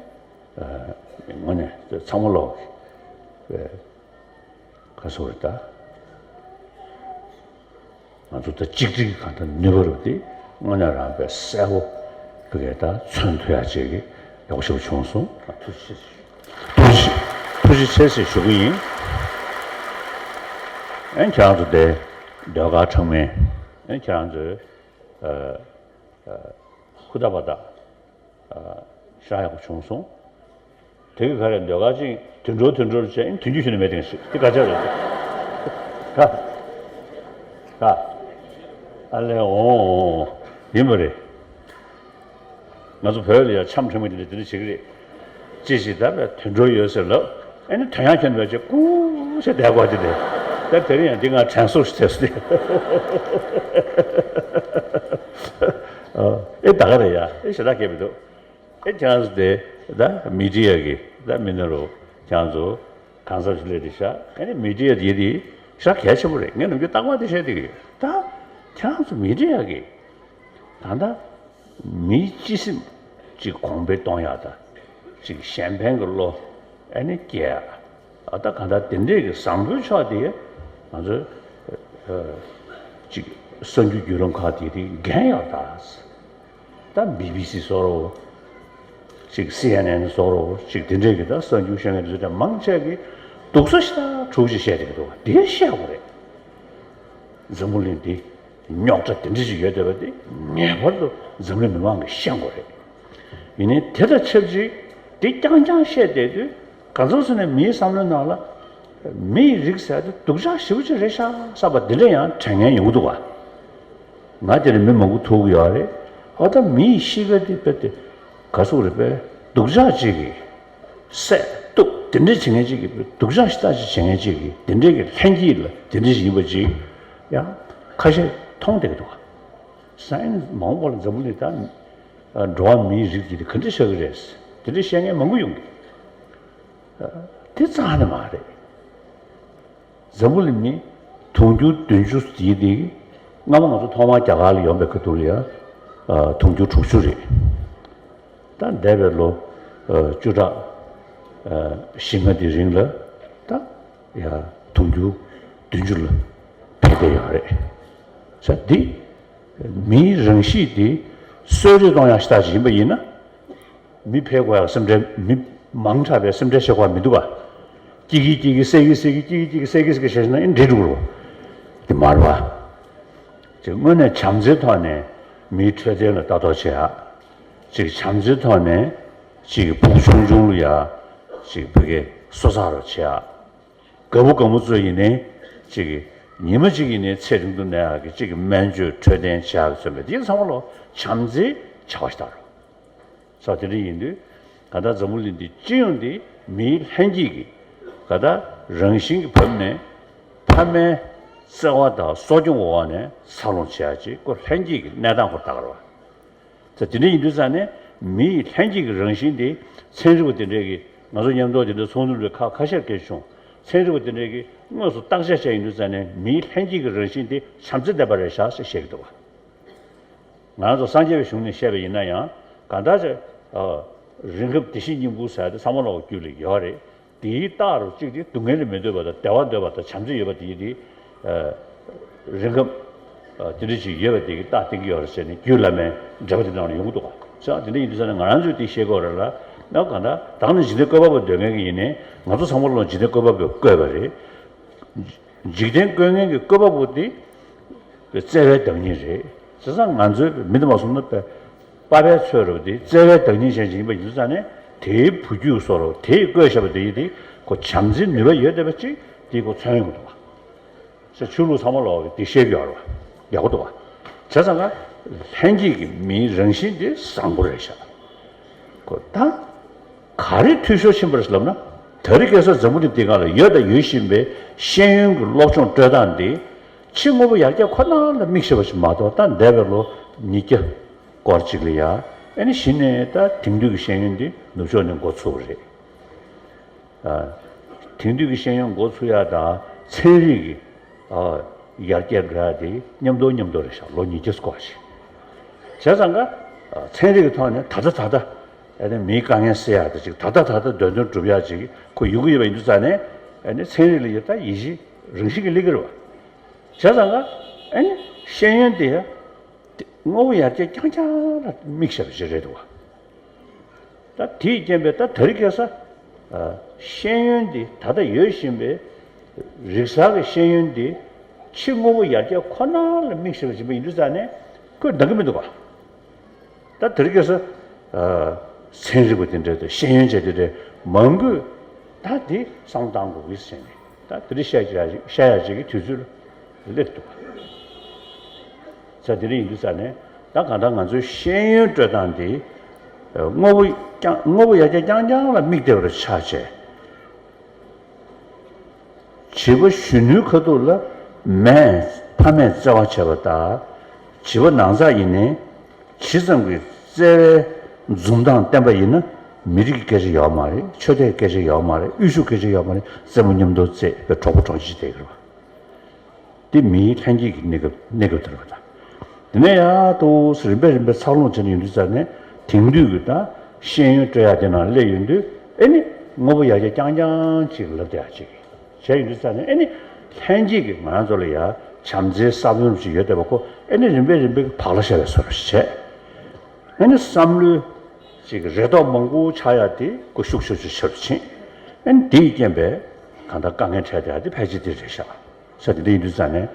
དངོས་གནས་ཚང་མ་ལོག་གི་ག་སོ་རེད་ད། ང་ཚོ་ད་གཅིག་སྒྲིལ་གང་ལྟར་ནུས་པ་རུ་དེ་དངོས་གནས་རང་དཔེ་གསལ་པོ་བི་གའི་ད་མཚོན་ཐུབ་ཡ་ཅིག་གི་ཡག་པོ་ཞིག་བྱུང་སོང་། ཐུགས་རྗེ་ཆེ། ཐུགས་རྗེ་ཐུགས་རྗེ་ཆེ་ཞེས་ཞུ་གི་ཡིན། ཨན་ཁྱེད་རང་ཚོ་དེ་ཟློས་གར་འཁྲབ་མཁན་ཨན་ཁྱེད་རང་ཚོས་ཨ་ཨ་ཧུ་ད་བ་ད། ཤ་ཡག་པོ་བྱུང་སོང་། དེ་གི་ག་རེ་ཟློས་གར་ཅིག་དུད་འགྲོ་དུད་འགྲོར་བྱས་དུས་རྒྱུན་ཞུ་ནས་མེད་དེང་ཞིག་དེ་ག་ཅག་རེད། ག་ག་ཨ་ལས་འོང་ཡིན་པ་རེད། ང་ཚོ་བོད་ལ་ཡང་འཆམ་ཕྲེང་མ་དེ་འདྲ་དེ་འདྲ་བྱེད་ཀྱི་རེད། ཅི་ཞིག་ད་བས་དུད་འགྲོ་ཡོད་ཟེར་ལབ་ཨ་ནི་དོན་ཡང་ཁྱོན་བས་ཅིག་ཀུ་ཞེ་བསྡད་དགོས་ཀྱི་རེད། ད་དེ་རིང་ཡང་འདི་ང་དྲན་གསོ་ཞིག་ཐེབས་སོང་སྟེ། ཨེ་ད་ག་རེད་ཡ་ཨེ་ཞེ་དྲག་སྐད་མི་འདུག་ཨེ་ཁྱེད་རང་ཚོ་དེ་ད་མི་ཌི་ཡ་གི་ད་མི་སྣ་རུ་ཁྱེད་རང་ཚོ་གང་ཟག་ཞིག་སླེབས་ཏེ་ཤག་ཨེ་ནི་མི་ཌི་ཡ་དེ་དེ་ཤག་གལ་ཆེན་པོ་རེད། ངས་ནམ་རྒྱུན་རྟག་པར་དེ་བཤད་བསྡད་ཀྱི་ཡོད། ད་ཁྱེད་རང་ཚོ་མི་ཌི་ཡ་གི་ད་ལྟ་མིའི་སྤྱི་སེམས་ཅིག་གོང་འཕེལ་གཏོང་ཡག་ད་ཅིག་གཞན་ཕན་གྱི་བློ་ཨེ་ནི་སྐྱེ་ཡག་ཨ་ད་གང་ལྟར་དེ་འདྲས་ཀྱི་བཟང་པོའི་ཕྱོགས་དེ་ང་ཚོ་ཅིག་གསར་འགྱུར་བརྒྱུད་ལམ་ཁག་དེ་དེ་འགན་ཡོད་ད། ད་བི་བི་སི་བཟོ་འདྲ་བོ། ཅིག་སི་ཨེན་ཨེན་བཟོ་འདྲ་བོ་ཅིག་དེ་འདྲས་ཀྱི་ད་གསར་འགྱུར་བཤད་མཁན་དེ་ཚོ་ཀྱང་མང་ཆེ་གིས་སྡུག་ས་ཞེ་དྲག་འདྲ་བོ་ཅིག་བཤད་བསྡད་ཀྱི་འདུག་བ། དེ་བཤད་དགོས་རེད། འཛམ་བུ་གླིང་འདི་རྙོག་དྲ་དེ་འདྲས་ཅིག་ཡོད་བསྡད་པ་དེ་ངེས་པར་དུ་འཛམ་གླིང་མི་མང་གིས་ཤེས་དགོས་རེད། ཡིན་ནའི་དེ་དང་ཆབས་ཅིག་དེ་རྐྱང་རྐྱང་བཤད་བསྡད་དུས་གང་ཚང་སོ་ནས་མིའི་བསམ་བློའི་ནང་ལ་མིའི་རིགས་ཟེར་དེ་སྡུག་ཅག་ཞེ་པོ་ཅིག་རེད་ཤག་བསམ་པ་དེ་འདྲ་ཡང་དྲན་མཁན་ཡོང་གི་འདུག་བ། ང་དེར་མི་མང་པོ་ཐུག་གི་ཡོད་རེད། ཨ་ད་མིའི་གཤིས་ཀ་དེ་དཔེ་དེ་ག་ཟེར་རེད་པས། སྡུག་ཅག་ཅིག་གིས་བསད་གཏུབ་དེ་འདྲས་བྱེད་མཁན་ཅིག་གིས་སྡུག་ཅག་ཞེ་དྲག་ཅིག་བྱེད་མཁན་ཅིག་གིས་དེ་འདྲས་ཀྱི་ལྷན་སྐྱེས་ལ་དེ་འདྲས་ཞིག་ཡིན་པ་ཅིག་ཡང་ཁ་ཤས་མཐོང་བསྡད་ཀྱི་འདུག་ག་སའེན་སི་མང་པོ་ལ་འཛམ་བུ་གླིང་ད་འགྲོ་བ་མིའི་རིགས་ཀྱི་དེ་ག་འདྲས་ཆགས་ཀྱི་རེད། དེ་འདྲས་བཤད་མཁན་མང་པོ་ཡོང་གི། དེ་རྩ་ནས་མ་རེད། འཛམ་བུ་གླིང་མི་དུང་ཕྱུར་བདུན་ཅུ་ཡིན་ཏེ། སྔ་མ་ང་ཚོ་ཐོག་མར་རྒྱ་གར་ལ་ཡོང་པའི་ཁ་ཐུག་ལ་ཡང་དུང་ཕྱུར་དྲུག་ཅུ་རེད། ད་འདས་པའི་ལོ་བཅུ་ཕྲག་བཞི་ལྔ་དེའི་རིང་ལ་ད་ཡ་དུང་ཕྱུར་བདུན་ཅུ་ལ་འཕེལ་བསྡད་ཡོད་རེད། ས་འདི་མིའི་རང་གཤིས་དེ་གསོད་རེས་གཏོང་ཡག་ཞིག་ད་ཅིག་ཡིན་པ་ཡིན་ན། མི་འཕེལ་དགོས་ཡག་སེམས་ཁྲལ་མི་ མང་དྲགས་པའི་སེམས་ཁྲལ་བྱེད་དགོས་མི་འདུག་ག་སྐྱིད་ཀྱིས་སྐྱིད་ཀྱིས་སེ་གིས་སེ་གིས་སྐྱིད་ཀྱིས་སྐྱིད་ཀྱིས་སེ་གིས་སེ་གིས་བྱས་ན་ཨེ་འདྲེ་འགྲོ་གི་རེད། དེ་མ་རེད་པ། ཅིག་དངོས་གནས་བྱམས་བརྩེའི་ཐོག་ནས་མིའི་འཕྲོད་བསྟེན་ལ་ལྟ་རྟོག་བྱེད་ཡག་ཅིག་བྱམས་བརྩེའི་ཐོག་ནས་ཅིག་ཕྲུ་གུ་ཆུང་ཆུང་ལ་ཡ་ཅིག་བོད་སྐད་གསོ་ཚགས་རོགས་བྱེད་ཡག་རྒད་པོ་རྒད་མོ་ཚོ་ཡིན་ནའི་ཅིག་ཉི་མ་གཅིག་ཡིན་ནའི་ཚེ་རིང་དུ་གནས་ཡག་གི་ཅིག་སྨན་བཅོས་འཕྲོད་བསྟེན་བྱེད་ཡག་གི་མཚོན་པའི་དེ་ཚང་མ་ལོ་བྱམས་བརྩེའི་བྱ་བ་ཞིག་ལྟ་རོགས། ས་དེ་འདྲ་ཡིན་དུས་གང་ལྟར་འཛམ་བུ་གླིང་འདི་སྤྱི་ཡོངས་འདི་མིའི་ལྷན་སྐྱེས་ཀྱི་གང་ལྟར་རང་བཞིན་གྱི་བབས་ནས་ཕ་མའི་བརྩེ་བ་དང་གསོ་སྐྱོང་འོག་ནས་འཚར་ལོངས་བྱེད་ཡག་ཅིག་ཁོ་ལྷན་སྐྱེས་ཀྱི་གནས་སྟངས་ཁོ་ལྟ་གི་རེད་པ། ད་དེ་འདྲ་ཡིན་དུས་ཙང་ནས་མི་ཡི་ལྷན་སྐྱེས་ཀྱི་རང་བཞིན་དེ་ཚན་རིག་པ་དེ་འདྲས་ཀྱིས་ང་ཚོ་མཉམ་དུ་དེ་འདྲ་ཚོགས་འདུ་འདྲ་ཁག་ཁ་ཤས་སྐད་ཆ་བྱུང་། ཚན་རིག་པ་དེ་འདྲས་ཀྱིས་དངོས་སུ་བརྟག་དཔྱད་བྱས་ཡིན་དུས་ཙང་ནས་མིའི་ལྷན་སྐྱེས་ཀྱི་རང་བཞིན་དེ་བྱམས་བརྩེ་ལྡན་པ་རེད་ཤག་ཅེས་བཤད་ཀྱི་འདུག་བ། ང་རང་ཚོ་སངས་རྒྱས་པའི་གཞུང་ནས་བཤད་པ་ཡིན་ན་ཡང་གང་ལྟར་ཅིག་རིང་ཁབ་བདེ་གཤེགས་སྙིང་པོ་ཟེར་ཡ་དེ་ཚང་མ་ལོག་རྒྱུད་ལ་ཡོད་རེད། དེའི་རྟགས་རུ་གཅིག་དེ་སྡུག་བསྔལ་ལ་མི་འདོད་པ་དང་བདེ་བ་འདོད་པ་དང་བྱམས་བརྩེ་ཡོད་པ་དེ་ཡིན་དེ། རིང་ཁམས་དེ་འདྲ་ཞིག་ཡོད་པ་དེ་གི་རྟགས་བསྟན་གྱི་ཡོད་རེད་ཟེར་ནས་རྒྱུད་བླ་མའི་འགྲེལ་པ་དེ་ནང་ལ་ཡོང་གི་འདུག་ག་ས་དེ་འདྲ་ཡིན་དུས་ས་ནས་ང་རང་ཚོས་དེ་ཤེས་དགོས་རེད་ལ། ན་གང་ལྟར་བདག་ནི་འཇིག་རྟེན་བཀོད་པ་པོ་འདོད་མཁན་གྱི་ཡིན་ནའི་ང་ཚོ་ཚང་མ་ལོ་འཇིག་རྟེན་བཀོད་པ་པོས་བཀོད་པ་རེད། འཇིག་རྟེན་བཀོད་མཁན་གྱི་བཀོད་པ་པོ་དེ་བརྩེ་བའི་བདག་ཉིད་རེད། བྱས་ཙང་ང་ཚོའི་མི་འདི་མ་སོང་ན་པ་པ་ཕའི་ཚོད་རུ་དེ་བརྩེ་བའི་བདག་ཉིད་ཅན་ཞིག་ཡིན་པ་ཡིན་དུས་ཙང་ནས་དེའི་བུ་རྒྱུད་སོགས་རུ་དེས་བཀོད་བཞག་པ་དེ་ཡིན་དེ་ཁོ་བྱམས་བརྩེའི་ནུས་པ་ཡོད་བསྡད་པ་ཅིག་དེ་ཁོ་མཚོན་ཡོང་གི་འདུག་བ། ཟེར་ཆོས་ལུགས་ཚང་མ་ལོག་གི་དེ་བཤད་ཀྱི་ཡོད་རེད་བ། ཡག་པོ་འདུག་བ། བྱས་ཙང་ཀ་ལྷན་སྐྱེས་ཀྱི་མིའི་རང་བཞིན་དེ་བཟང་པོ་རེད་ཤག་ཁོ་ད་ག་རེ་འཐུས་ཤོར་ཕྱིན་པ་རེད་ལབ་ན། དེ་རིང་ཁ་སང་འཛམ་བུ་གླིང་འདི་སྒང་ལ་ཡོད་དང་ཡོད་བཞིན་པའི་ཤེས་ཡོན་གྱི་སློབ་སྦྱོང་སྤྲོད་སྟངས་འདི་ཕྱི་དངོས་པོ་ཡར་རྒྱས་ཁོ་ན་ལ་དམིགས་བྱས་པ་ཞིག་མ་གཏོགས། ད་འདས་པའི་ལོ་ཉིས་བརྒྱ་སྐོར་ཅིག་ལ་ཡ་ཨ་ནི་གཞི་ནས་ད་དེང་དུས་ཀྱི་ཤེས་ཡོན་འདི་ནུབ་ཕྱོགས་ནས་འགོ་ཚུགས་པ་རེད། ཨ། དེང་དུས་ཀྱི་ཤེས་ཡོན་འགོ་ཚུགས་ཡ་དང་ཚན་རིག་གི་ཨ། ཡར་རྒྱས་འགྲོ་ཡ་དེ་མཉམ་དུ་མཉམ་དུ་རེད་ཤག་ལོ་ཉིས་བརྒྱ་སྐོར་ཞིག་བྱས་ཙང་ཀ་ཚན་རིག་གི་ཐོག་ནས་ད་ལྟ་ད་ལྟ་ཨ་ནི་མིའི་དཀའ་ངལ་སེལ་ཡག་དེ་ཅིག་ད་ལྟ་ད་ལྟ་འདོད་འདུན་སྒྲུབ་ཡག་ཅིག་ཁོ་ཡོང་གི་ཡོད་པ་ཡིན་དུས་ཙང་ནས་ཨ་ནི་ཚན་རིག་ལ་ཡོད་ད་ཡིད་ཆེས་རང་བཞིན་གྱིས་སླེབས་ཀྱི་རེད་བ། བྱས་ཙང་ཀ་ཨ་ནི་ཤེས་ཡོན་དེ་ཡ་དངོས་པོ་ཡར་རྒྱས་རྐྱང་རྐྱང་ལ་དམིགས་བྱས་པ་ཞིག་རེད་འདུག་བ། ད་དེའི་རྐྱེན་པས་ད་དེ་རིང་ཁ་སང་ཤེས་ཡོན་འདི་ད་ལྟ་ཡོད་བཞིན་པའི་རིག་གསར་གྱི་ཤེས་ཡོན་འདི་ཕྱི་དངོས་པོ་ཡར་རྒྱས་ཁོ་ན་ལ་དམིགས་བྱས་པ་ཞིག་ཡིན་དུས་ཙང་ནས་ཁོས་འདང་གི་མི་འདུག་ག་ད་དེ་རིང་ཁ་སང་ཚན་རིག་པ་དེ་འདྲ་དང་ཤེས་ཡོན་ཅན་དེ་འདྲ་མང་པོས་ད་དེ་བསམ་བློ་བཏང་དགོས་ཀྱི་ཟེར་ནས་ད་དེ་འདྲ་བཤད་ཀྱི་བཤད་ཡག་ཅིག་གི་དུས་ཚོད་ལ་སླེབས་འདུག་ག་ས་དེ་འདྲ་ཡིན་དུས་ཙང་ནས་ད་གང་ལྟར་ང་ཚོའི་ཤེས་ཡོན་སྤྲོད་སྟངས་དེ་དངོས་པོ་རྐྱང་དངོས་པོ་ཡར་རྒྱས་རྐྱང་རྐྱང་ལ་དམིགས་བསྡད་པར་ཆགས་བྱས། བྱིས་པ་གཞོན་ནུའི་ཁ་ཐུག་ལ་མས་ཕ་མས་བརྩེ་བ་བྱས་པ་དང་། བྱིས་པ་ནང་ཚགས་ཡིན་ནའི་ཇི་ཙམ་གྱི་བརྩེ་བའི་འཛུམ་མདངས་བསྟན་པ་ཡིན་ན། མི་རིགས་ཀྱི་སྐད་ཆ་ཡོད་མ་རེད། ཆོས་དད་སྐད་ཆ་ཡོད་མ་རེད། དབུལ་ཕྱུག་སྐད་ཆ་ཡོད་མ་རེད། རྩེད་མོ་མཉམ་དུ་རྩེད་པའི་གྲོགས་པོ་གྲོགས་མཆེད་བསྡད་ཀྱི་རེད་བ། འདི་མིའི་ལྷན་སྐྱེས་ཀྱི་གནས་སྐབས་གནས་སྐབས་དེ་རེད་བ་ད། དེ་ནས་ཡར་དུ་རིམ་པས་རིམ་པས་འཚར་ལོངས་བྱས་ནས་ཡོང་དུས་ཙང་ནས་དེང་དུས་ཀྱི་ད་ཤེས་ཡོན་སྤྲོད་ཡག་དེ་ནང་སླེབས་ཡོང་དུས་ཨེ་ནི་དངོས་པོ་ཡར་རྒྱས་རྐྱང་རྐྱང་ཅིག་ལབ་བསྡད་ཡག་ཅིག་བྱས་ཡོང་དུས་ཙང་ནས་ཨེ་ནི་ལྷན་སྐྱེས་ཀྱི་ང་རང་ཚོ་ལ་ཡ་བྱམས་བརྩེའི་བསམ་བློ་ཅིག་ཡོད་བསྡད་པ་ཁོ་ཨེ་ནི་རིམ་པས་རིམ་པས་ཀྱི་བག་ལ་ཞ་བའི་བཟོ་འདྲ་ཞིག་བྱས། ཨེ་ནི་བསམ་བློའི་ཅིག་རེ་དོགས་མང་པོ་ཆགས་ཡག་དེ་ཁོ་ཤུགས་ཆེ་ཆེ་ཆེ་རུ་ཕྱིན། ཨེ་ནི་དེའི་རྐྱེན་པས་གང་ལྟར་དཀའ་ངལ་འཕྲད་བསྡད་ཡག་དེ་ཕལ་ཆེར་དེ་རེད་ཤག་ས་དེ་འདྲ་ཡིན་དུས་ཙང་ནས།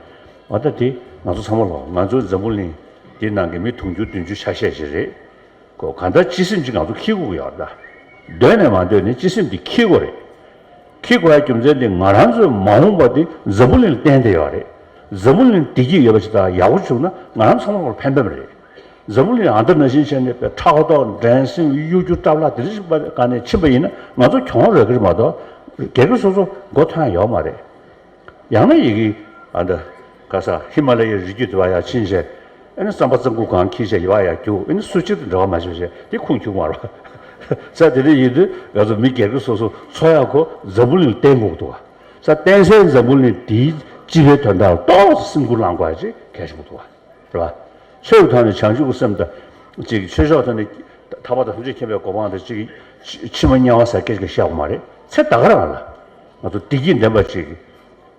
འོ་ད་དེ་ང་ཚོ་ཚང་མ་ལོ་ང་ཚོའི་འཛམ་བུ་གླིང་འདི་ནང་གི་མི་དུང་ཕྱུར་བདུན་ཅུ་ཆ་ཤས་ཤིག་རེད། ཁོ་གང་ལྟར་སྤྱི་སེམས་ཅིག་ང་ཚོ་འཁྱེར་དགོས་ཀྱི་ཡོད་རེད་ད། འདོད་ནས་མ་འདོད་ནས་སྤྱི་སེམས་འདི་འཁྱེར་དགོས་རེད། འཁྱེར་དགོས་ཡ་རྒྱུ་མཚན་འདི་ང་རང་ཚོའི་མ་འོངས་པ་འདི་འཛམ་བུ་གླིང་ལ་བརྟེན་བསྡད་ཡོད་རེད། འཛམ་བུ་གླིང་བདེ་སྐྱིད་ཡོད་པ་ཞིག་དང་ཡག་པོ་བྱུང་ན་ང་རང་ཚང་མ་ལ་ཕན་པ་རེད། འཛམ་བུ་གླིང་ཨ་མདའ་ནང་བཞིན་བྱས་ནས་པའི་ཕྲག་དོག་འགྲན་སེམས་གཡོ་སྒྱུ་འཁྲབ་ལ་དེ་འདྲ་ཞིག་པ་ག་ནས་ཕྱིན་པ་ཡིན་ན་ང་ཚོ་གྱོང་རག་གི་རེད་མ་གཏོགས་སྒེར་གྱི་སོ་སོ་མགོ་ཐོན་ཡ་ཡོད་མ་རེད། ཡང་ན་ཡི་གེ་ཨ་འདྲ་ག་ས་ཧི་མ་ལ་ཡའི་རི་རྒྱུད་དུ་བ་ཡ་ཕྱིན་བྱས། ཨ་ནི་རྩམ་པ་རྩམ་ཁུག་གང་འཁྱེར་བྱས་ཡི་བ་ཡ་རྒྱུག་ཨ་ནི་སུ་གཅིག་ཏུ་འབྲེལ་བ་མ་བྱས་བྱས་དེ་ཁུངས་འཁྱུག་མ་རོ། ས་དེ་འདྲ་ཡིན་དུས་ང་ཚོ་མི་སྒེར་གྱི་སོ་སོ་འཚོ་ཡག་གོ་འཛམ་བུ་གླིང་ལ་བརྟེན་དགོས་འདུག་བ། ས་བརྟེན་སའི་འཛམ་བུ་གླིང་དེའི་སྤྱི་པའི་དོན་དག་ཏོག་ཙམ་སེམས་ཁུར་བླངས་དགོས་ཡ་ཅིག་གལ་ཆེན་པོ་འདུག་བ། རེད་བ། ཆོས་ཀྱི་ཐོག་ནས་བྱང་ཆུབ་ཀྱི་སེམས་དང་། ཅིག་ཆོས་ཕྱོགས་ཐོག་ནས་ཐར་པ་དང་ཐམས་ཅད་མཁྱེན་པའི་གོ་འཕང་དང་ཅིག་ཕྱི་མ་དམྱལ་བ་ཟེར་སྐད་ཅིག་བཤད་དགོས་མ་རེད། ཚེ་ད་ག་རང་ལ་ང་ཚོ་བདེ་སྐྱིད་ལྡན་པ་ཅིག་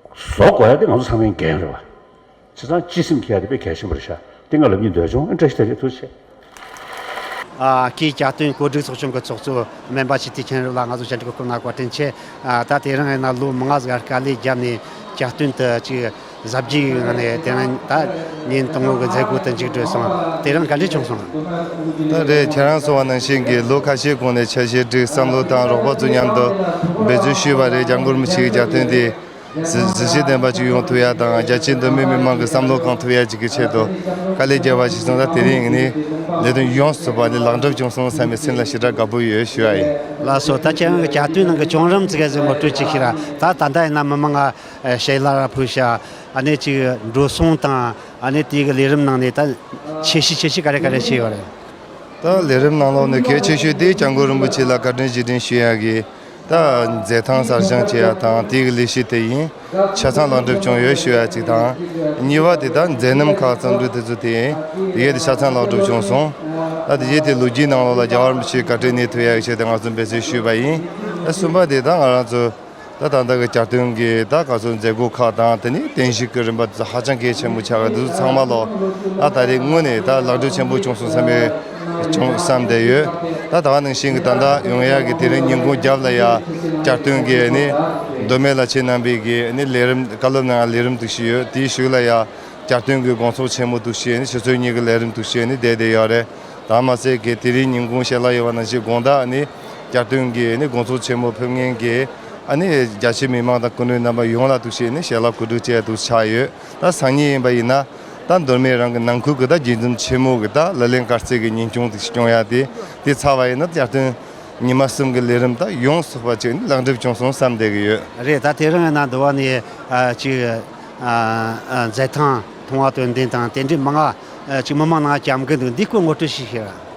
བཟོ་དགོས་ཡ་དེ་ང་ཚོ་ཚང་མའི་འགན་རེད་བ། བྱས་ཙང་སྤྱི་སེམས་འཁྱེར་ཡ་དེ་དཔེ་གལ་ཆེན་པོ་རེད་ཤག་དེ་ང་ལབ་སྙིང་འདོད་བྱུང་། ཨ་བཀྲ་ཤིས་བདེ་ལེགས། ཐུགས་རྗེ་ཆེ། ཨ། སྐུའི་གྱ་སྟོན་གོ་སྒྲིག་ཚོགས་ཆུང་གི་ཚོགས་གཙོ་སྨན་པ་ཆོས་ཐུབ་མཁྱེན་རབ་ལགས་ང་ཚོ་ཞལ་འདྲི་གི་སྐོར་ལ་བཀའ་དྲིན་ཆེ། ཨ། ད་དེ་རིང་ཡིན་ན་ལོ་མང་ཟིག་དཀའ་ལས་བརྒྱབ་ནས་གྱ་སྟོན་དུ་ཅིག་གཟབ་རྒྱས་ཀྱི་ངང་ནས་དེ་རིང་ད་ཉིན་དང་པོ་གི་མཛད་སྒོ་དེ་མཇུག་བསྒྲིལ་སོང་། དེ་རིང་ག་འདྲས་བྱུང་སོང་། ད་རེད། ཁྱེད་རང་གསུངས་པ་ནང་བཞིན་གྱི་ལོ་ཁ་ཤས་གོང་ནས་འཆར་གཞི་བསྒྲིགས། བསམ་བློ་དང་རོགས་པ་ཚོ་མཉམ་དུ་འབད་བརྩོན་ཞུས་པ་རེད། འཇམ་མགོན་རིན་པོ་ཆེའི་གྱ་སྟོན་དེ་གཟི་བརྗིད་ལྡན་པ་ཅིག་ཡོང་ཐུབ་ཡ་དང་། རྒྱ་ཆེའི་མདོ་སྨད་མི་མང་གི་བསམ་བློ་བསྐང་ཐུབ་ཡ་ཅིག་གི་ཆེད་དུ་དཀའ་ལས་བརྒྱབ་པ་ཞིག་སོང་། ད་དེ་རིང་ངས་ནི་ལས་དོན་ཡོངས་སུ་པ་ནི་ལེགས་འགྲུབ་བྱུང་སོང་བསམ་པའི་སེམས་ལ་ཞེ་དྲག་དགའ་པོ་ཡོད་ཞུ་ཡ་ཡིན། ལགས་སོ། ད་ཁྱེད་རང་གི་གྱ་སྟོན་ནང་གི་བྱུང་རིམ་ཅིག་ག་ཟེ་ངོ་སྤྲོད་ཅིག་ཤིག་ར། ད་ད་ལྟ་ཡིན་ན་མི་མང་ང་ཞལ་ལག་ར་ཕུལ་ཤག་ཨ་ནི་ཅིག་འགྲོ་སོང་དང་ཨ་ནི་དེའི་གི་ལས་རིམ་ནང་ནས་ད་ཆེ་ཤོས་ཆེ་ཤོས་ག་རེ་ག་རེ་བྱས་ཡོད་རེད། ད་ལས་རིམ་ནང་ལོགས་ནས་གལ་ཆེ་ཤོས་དེ་སྐྱབས་མགོན་རིན་པོ་ཆེ་ལ་བཀའ་དྲིན་རྗེས་དྲན་ཞུ་ཡ་གི་ད་མཛད་ཐང་གསར་བཞེངས་བྱེད་ཡ་དང་། དེའི་གི་ལས་གཞི་དེ་ཡིན་ཆ་ཚང་ལེགས་འགྲུབ་བྱུང་ཡོད་ཞུ་ཡ་གཅིག་དང་། གཉིས་པ་དེ་ད་མཛད་རྣམ་ཁག་རྩོམ་སྒྲིག་དེ་ཚོ་དེ་ཡིན། དེ་གས་དེ་ཆ་ཚང་ལེགས་འགྲུབ་བྱུང་སོང་། ད་དེ་གས་དེ་ལོ་རྒྱུས་ནང་ལོགས་ལ་རྒྱལ་བ་རིན་པོ་ཆེའི་བཀའ་དྲིན་གནས་ཐུབ་ཡ་གི་ཆེད་དུ་ང་ཚོ་འབད་བརྩོན་ཞུས་པ་ཡིན། ད་གསུམ་པ་དེ་ད་ང་རང་ཚོ་ད་ད་ལྟ་གི་གྱ་སྟོན་གྱི་ད་ག་ཚོད་མཛད་སྒོ་ཁག་དང་། དེ་ནས་རྟེན་གཞི་གི་རིམ་པ་དེ་ཚོ་ཧ་ཅང་གལ་ཆེན་པོ་ཆགས་ཀྱི་འདུག་ཚང་མ་ལོ་ད་ད་རེས་དངོས་ནས་ད་ལེགས་འགྲུབ་ཆེན་པོ་བྱུང་སོང་བསམ་པའི་བྱུང་བསམ་བསྡད་ཡོད། ད་ད་ག་ནང་བཞིན་གྱི་ད་ལྟ་ཡོང་ཡ་གི་དེ་རིང་ཉིན་གུང་རྒྱབ་ལ་ཡ་གྱ་སྟོན་གྱི་ནི་མདོ་སྨད་བླ་ཆེན་རྣམ་པའི་གི་ནི་ལས་རིམ། བཀའ་སློབ་ནང་ལས་རིམ་དུ་ཞུས་ཡོད། དེའི་གཞུག་ལ་ཡ་གྱ་སྟོན་གྱི་དགོང་ཚོགས་ཆེན་མོ་དུ་ཞུས་ནི་ཆུ་ཚོད་གཉིས་ཀྱི་ལས་རིམ་དུ་ཞུས་ནི་བསྡད་བསྡད་ཡོད་རེད། ད་མ་ཟད་གི་དེ་རིང་ཉིན་གུང་ཞལ་ལག་ཡོད་པ་ནང་བཞིན་དགོང་དག་ནི་གྱ་སྟོན་གྱི་ནི་དགོང་ཚོགས་ཆེན་མོ་ཕེབས་མཁན་གྱི་ཨ་ནི་རྒྱ་ཆེ་མི་མང་དང་སྐུ་མགྲོན་རྣམ་པ་ཡོངས་ལ་ཐུགས་རྗེ་ཆེ་ནི་ཞལ་ལག་གོ་སྒྲིག་བྱས་འདུག་ཆགས་ཡོད། ད་སང་ཉིན་ཡིན་པ་ཡིན་ན་ད་མདོ་སྨད་རང་གི་ནང་ཁུལ་གྱི་ད་དགྱེས་འཛོམས་ཆེན་མོ་གི་ད་ལག་ལེན་དཀར་རྩེ་གི་ཉིན་གུང་དེ་སྐྱོང་ཡ་དེ་དེ་ཚར་བ་ཡིན་ན། གྱ་སྟོན་ཉི་མ་གསུམ་གྱི་ལས་རིམ་ད་ཡོངས་སུ་པ་ཅིག་ནི་ལེགས་འགྲུབ་བྱུང་སོང་བསམ་བསྡད་ཀྱི་ཡོད། རེད། ད་དེ་རིང་ཡིན་ན་འདི་བ་ནས་ཨ་ཅིག་ཨ་ཨ་མཛད་ཐང་མཐོང་བ་དོན་ལྡན་དང་དེ་འདྲའི་མི་ང་ཨ་ཅིག་མི་མང་ནང་བཅར་གྱི་འདུག་འདི་སྐོར་ངོ་སྤྲོད་ཞིག་ཤེས་ར།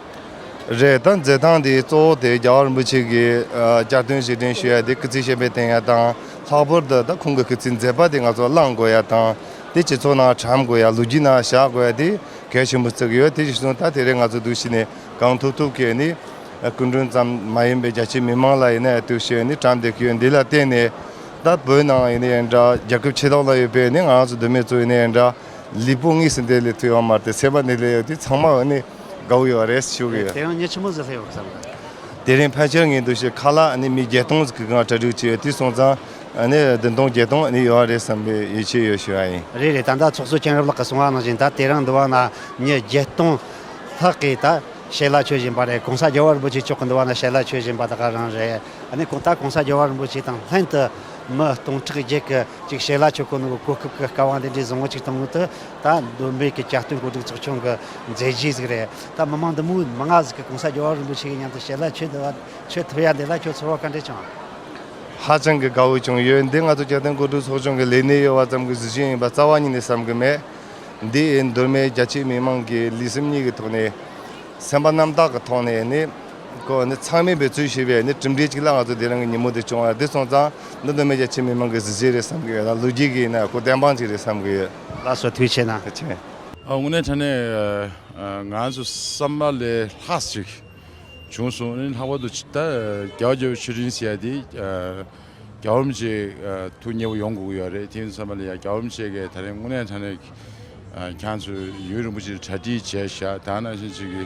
རེད། ད་མཛད་ཐང་འདི་གཙོ་བོ་དེ་རྒྱལ་བ་རིན་པོ་ཆེ་གི་ཨ་གྱ་སྟོན་རྗེས་དྲན་ཞུ་ཡ་དེ་སྐུ་ཚེ་ཞབས་པད་བརྟན་ཡ་དང་། ལྷག་པར་དུ་ད་ཁོང་གི་སྐུ་ཚེའི་མཛད་པ་དེ་ང་ཚོ་བླང་དགོས་ཡ་དང་། དེ་སྤྱི་ཚོགས་ནང་བཀྲམ་དགོས་ཡ། ལོ་རྒྱུས་ནང་བཞག་དགོས་ཡ་དེ་གལ་ཆེན་པོ་བརྩི་གི་ཡོད། དེ་བཞིན་ད་དེ་རིང་ང་ཚོ་འདུག་བྱས་ནས་གང་ཐུབ་ཐུབ་ཀྱིས་ནི་སྐུ་མགྲོན་ཙམ་མ་ཡིན་པའི་རྒྱ་ཆེ་མི་མང་ལ་ཡིན་ན་ཡ་འདུག་བྱས་ནི་བཀྲམ་བསྡད་ཀྱི་ཡོད། འདི་ལ་བརྟེན་ནས་ད་བོད་ནང་ཡིན་ན་ཡང་འདྲ། རྒྱལ་ཁབ་ཕྱི་ལོགས་ལ་ཡོད་པའི་ནི་ང་རང་ཚོ་མདོ་སྨད་ཚོ་ཡིན་ན་ཡང་འདྲ། ལུས་པོ་དངོས་སུ་འདི་ལ་ཐུག་ཡོད་མ་རེད་དེ། སེམས་པ་འདི་ལ་ཡོད་དེ་ཚང་མ་འོ་ནི་དགའ་བོ་ཡོད་རེད་ཞུ་གི་ཡོད། དེ་ཡང་མི་ཆི་མོ་ཟིག་ལྷག་ཡོད་བསམ་གི། དེ་རིང་ཕལ་ཆེར་ངས་འདུག་བྱས་ཁ་ལག་ནི་མི་བརྒྱད་སྟོང་ཟིག་གི་སྒང་གྲ་སྒྲིག་བྱས་ཡོད། དེ་སོང་ཙང་ནི་བདུན་སྟོང་བརྒྱད་སྟོང་ནི་ཡོད་རེད་བསམ་པའི་ཡིད་ཆེས་ཡོད་ཞུ་བ་ཡིན། རེད་རེད། ད་ལྟ་ཚོགས་གཙོ་མཁྱེན་རབ་ལགས་ཀྱིས་གསུངས་པ་ནང་བཞིན་ད་དེ་རིང་འདི་བ་ན་མི་བརྒྱད་སྟོང་ལྷག་གིས་ད་ཞལ་ལག་མཆོད་བཞིན་པ་རེད། གོང་ས་རྒྱལ་བ་རིན་པོ་ཆེ་མཆོག་གི་འདི་བ་ན་ཞལ་ལག་མཆོད་བཞིན་པ་ད་ག་རང་རེད། ཨ་ནི་ཁོང་ད་གོང་ས་རྒྱལ་བ་རིན་པོ་ཆེ་དང་ལྷན་དུ་མི་སྟོང་ཕྲག་བརྒྱད་ཀྱིས་ཅིག་ཞལ་ལག་མཆོད་གོ་ནོ་གི་གོ་སྐབས་ཀྱི་སྐལ་བ་འདི་འདྲའི་བཟང་བོ་ཅིག་བཏང་ནོ་དེ་ད་མདོ་སྨད་ཀྱི་གྱ་སྟོན་གོ་སྒྲིག་ཚོགས་ཆུང་གི་མཛད་རྗེས་ཟིག་རེད། ད་མི་མང་འདི་མོ་མང་ང་ཟིག་གིས་གོང་ས་རྒྱལ་བ་རིན་པོ་ཆེ་གི་མཉམ་དུ་ཞལ་ལག་མཆོད་བསྡད་པ། མཆོད་ཐུབ་ཡ་འདི་ལ་ཁྱོད་ཚོར་བ་ག་འདྲས་བྱུང་། ཧ་ཅང་གི་དགའ་བོ་བྱུང་ཡོད། འདི་ང་ཚོ་གྱ་སྟོན་གོ་སྒྲིག་ཚོགས་ཆུང་གི་ལས་སྣེ་ཡོད་པ་ཙམ་གྱི་གཟི་བྱིན་ཡིན་པ་རྩ་བ་ཉིད་ནས་བསམ་གྱི་མེད། འདི་ཡིན་མདོ་སྨད་རྒྱ་ཆེ་མི་མང་གི་ལུས་སེམས་གཉིས་ཀྱི་ཐོག་ནས་སེམས་པ་རྣམ་དག་གི་ཐོག་ནས་ནི་ཁོ་ནི་ཚང་མས་འབད་བརྩོན་བྱས་པའི་ནི་གྲུབ་འབྲས་ཅིག་ལ་ང་ཚོ་དེ་རིང་གི་ཉིན་མོ་འདི་བྱུང་བ། འདི་སོང་ཙང་འདི་མདོ་སྨད་རྒྱ་ཆེ་མི་མང་གི་གཟི་བརྗིད་རེད་བསམ་གྱི་ཡོད་ལ། ལོ་རྒྱུས་ཀྱི་ཡིན་ན་ཁོ་བདེན་དཔང་ཅིག་རེད་བསམ་གྱི་ཡོད། ལགས་སོ། ཐུགས་རྗེ་ཆེ་གནང་། ཐུགས་རྗེ་ཆེ། ཨ། དངོས་གནས་དྲང་གནས་ང་ཚོ་བསམ་པ་ལས་ལྷག་ཅིག་བྱུང་སོང་། ཨ་ནི་ལྷག་པར་དུ་ད་རྒྱལ་བ་རྒྱལ་པོའི་མཆོད་སྤྲིན་ཟེར་ཡ་དེ་རྒྱལ་བ་རིན་པོ་ཆེ་ཐུགས་མཉེས་པོ་ཡོང་དགོས་ཀྱི་ཡོད་རེད། དེ་ཡིན་དུས་ཙམ་པ་ལ་ཡ་རྒྱལ་བ་རིན་པོ་ཆེ་གིས་ད་རེས་དངོས་གནས་དྲང་གནས་ཁྱེད་ཚོས་ཡུན་རིང་པོ་ཅིག་གྲ་སྒྲིག་བྱས་བཞག་ད་ནང་བཞིན་ཅིག་གི་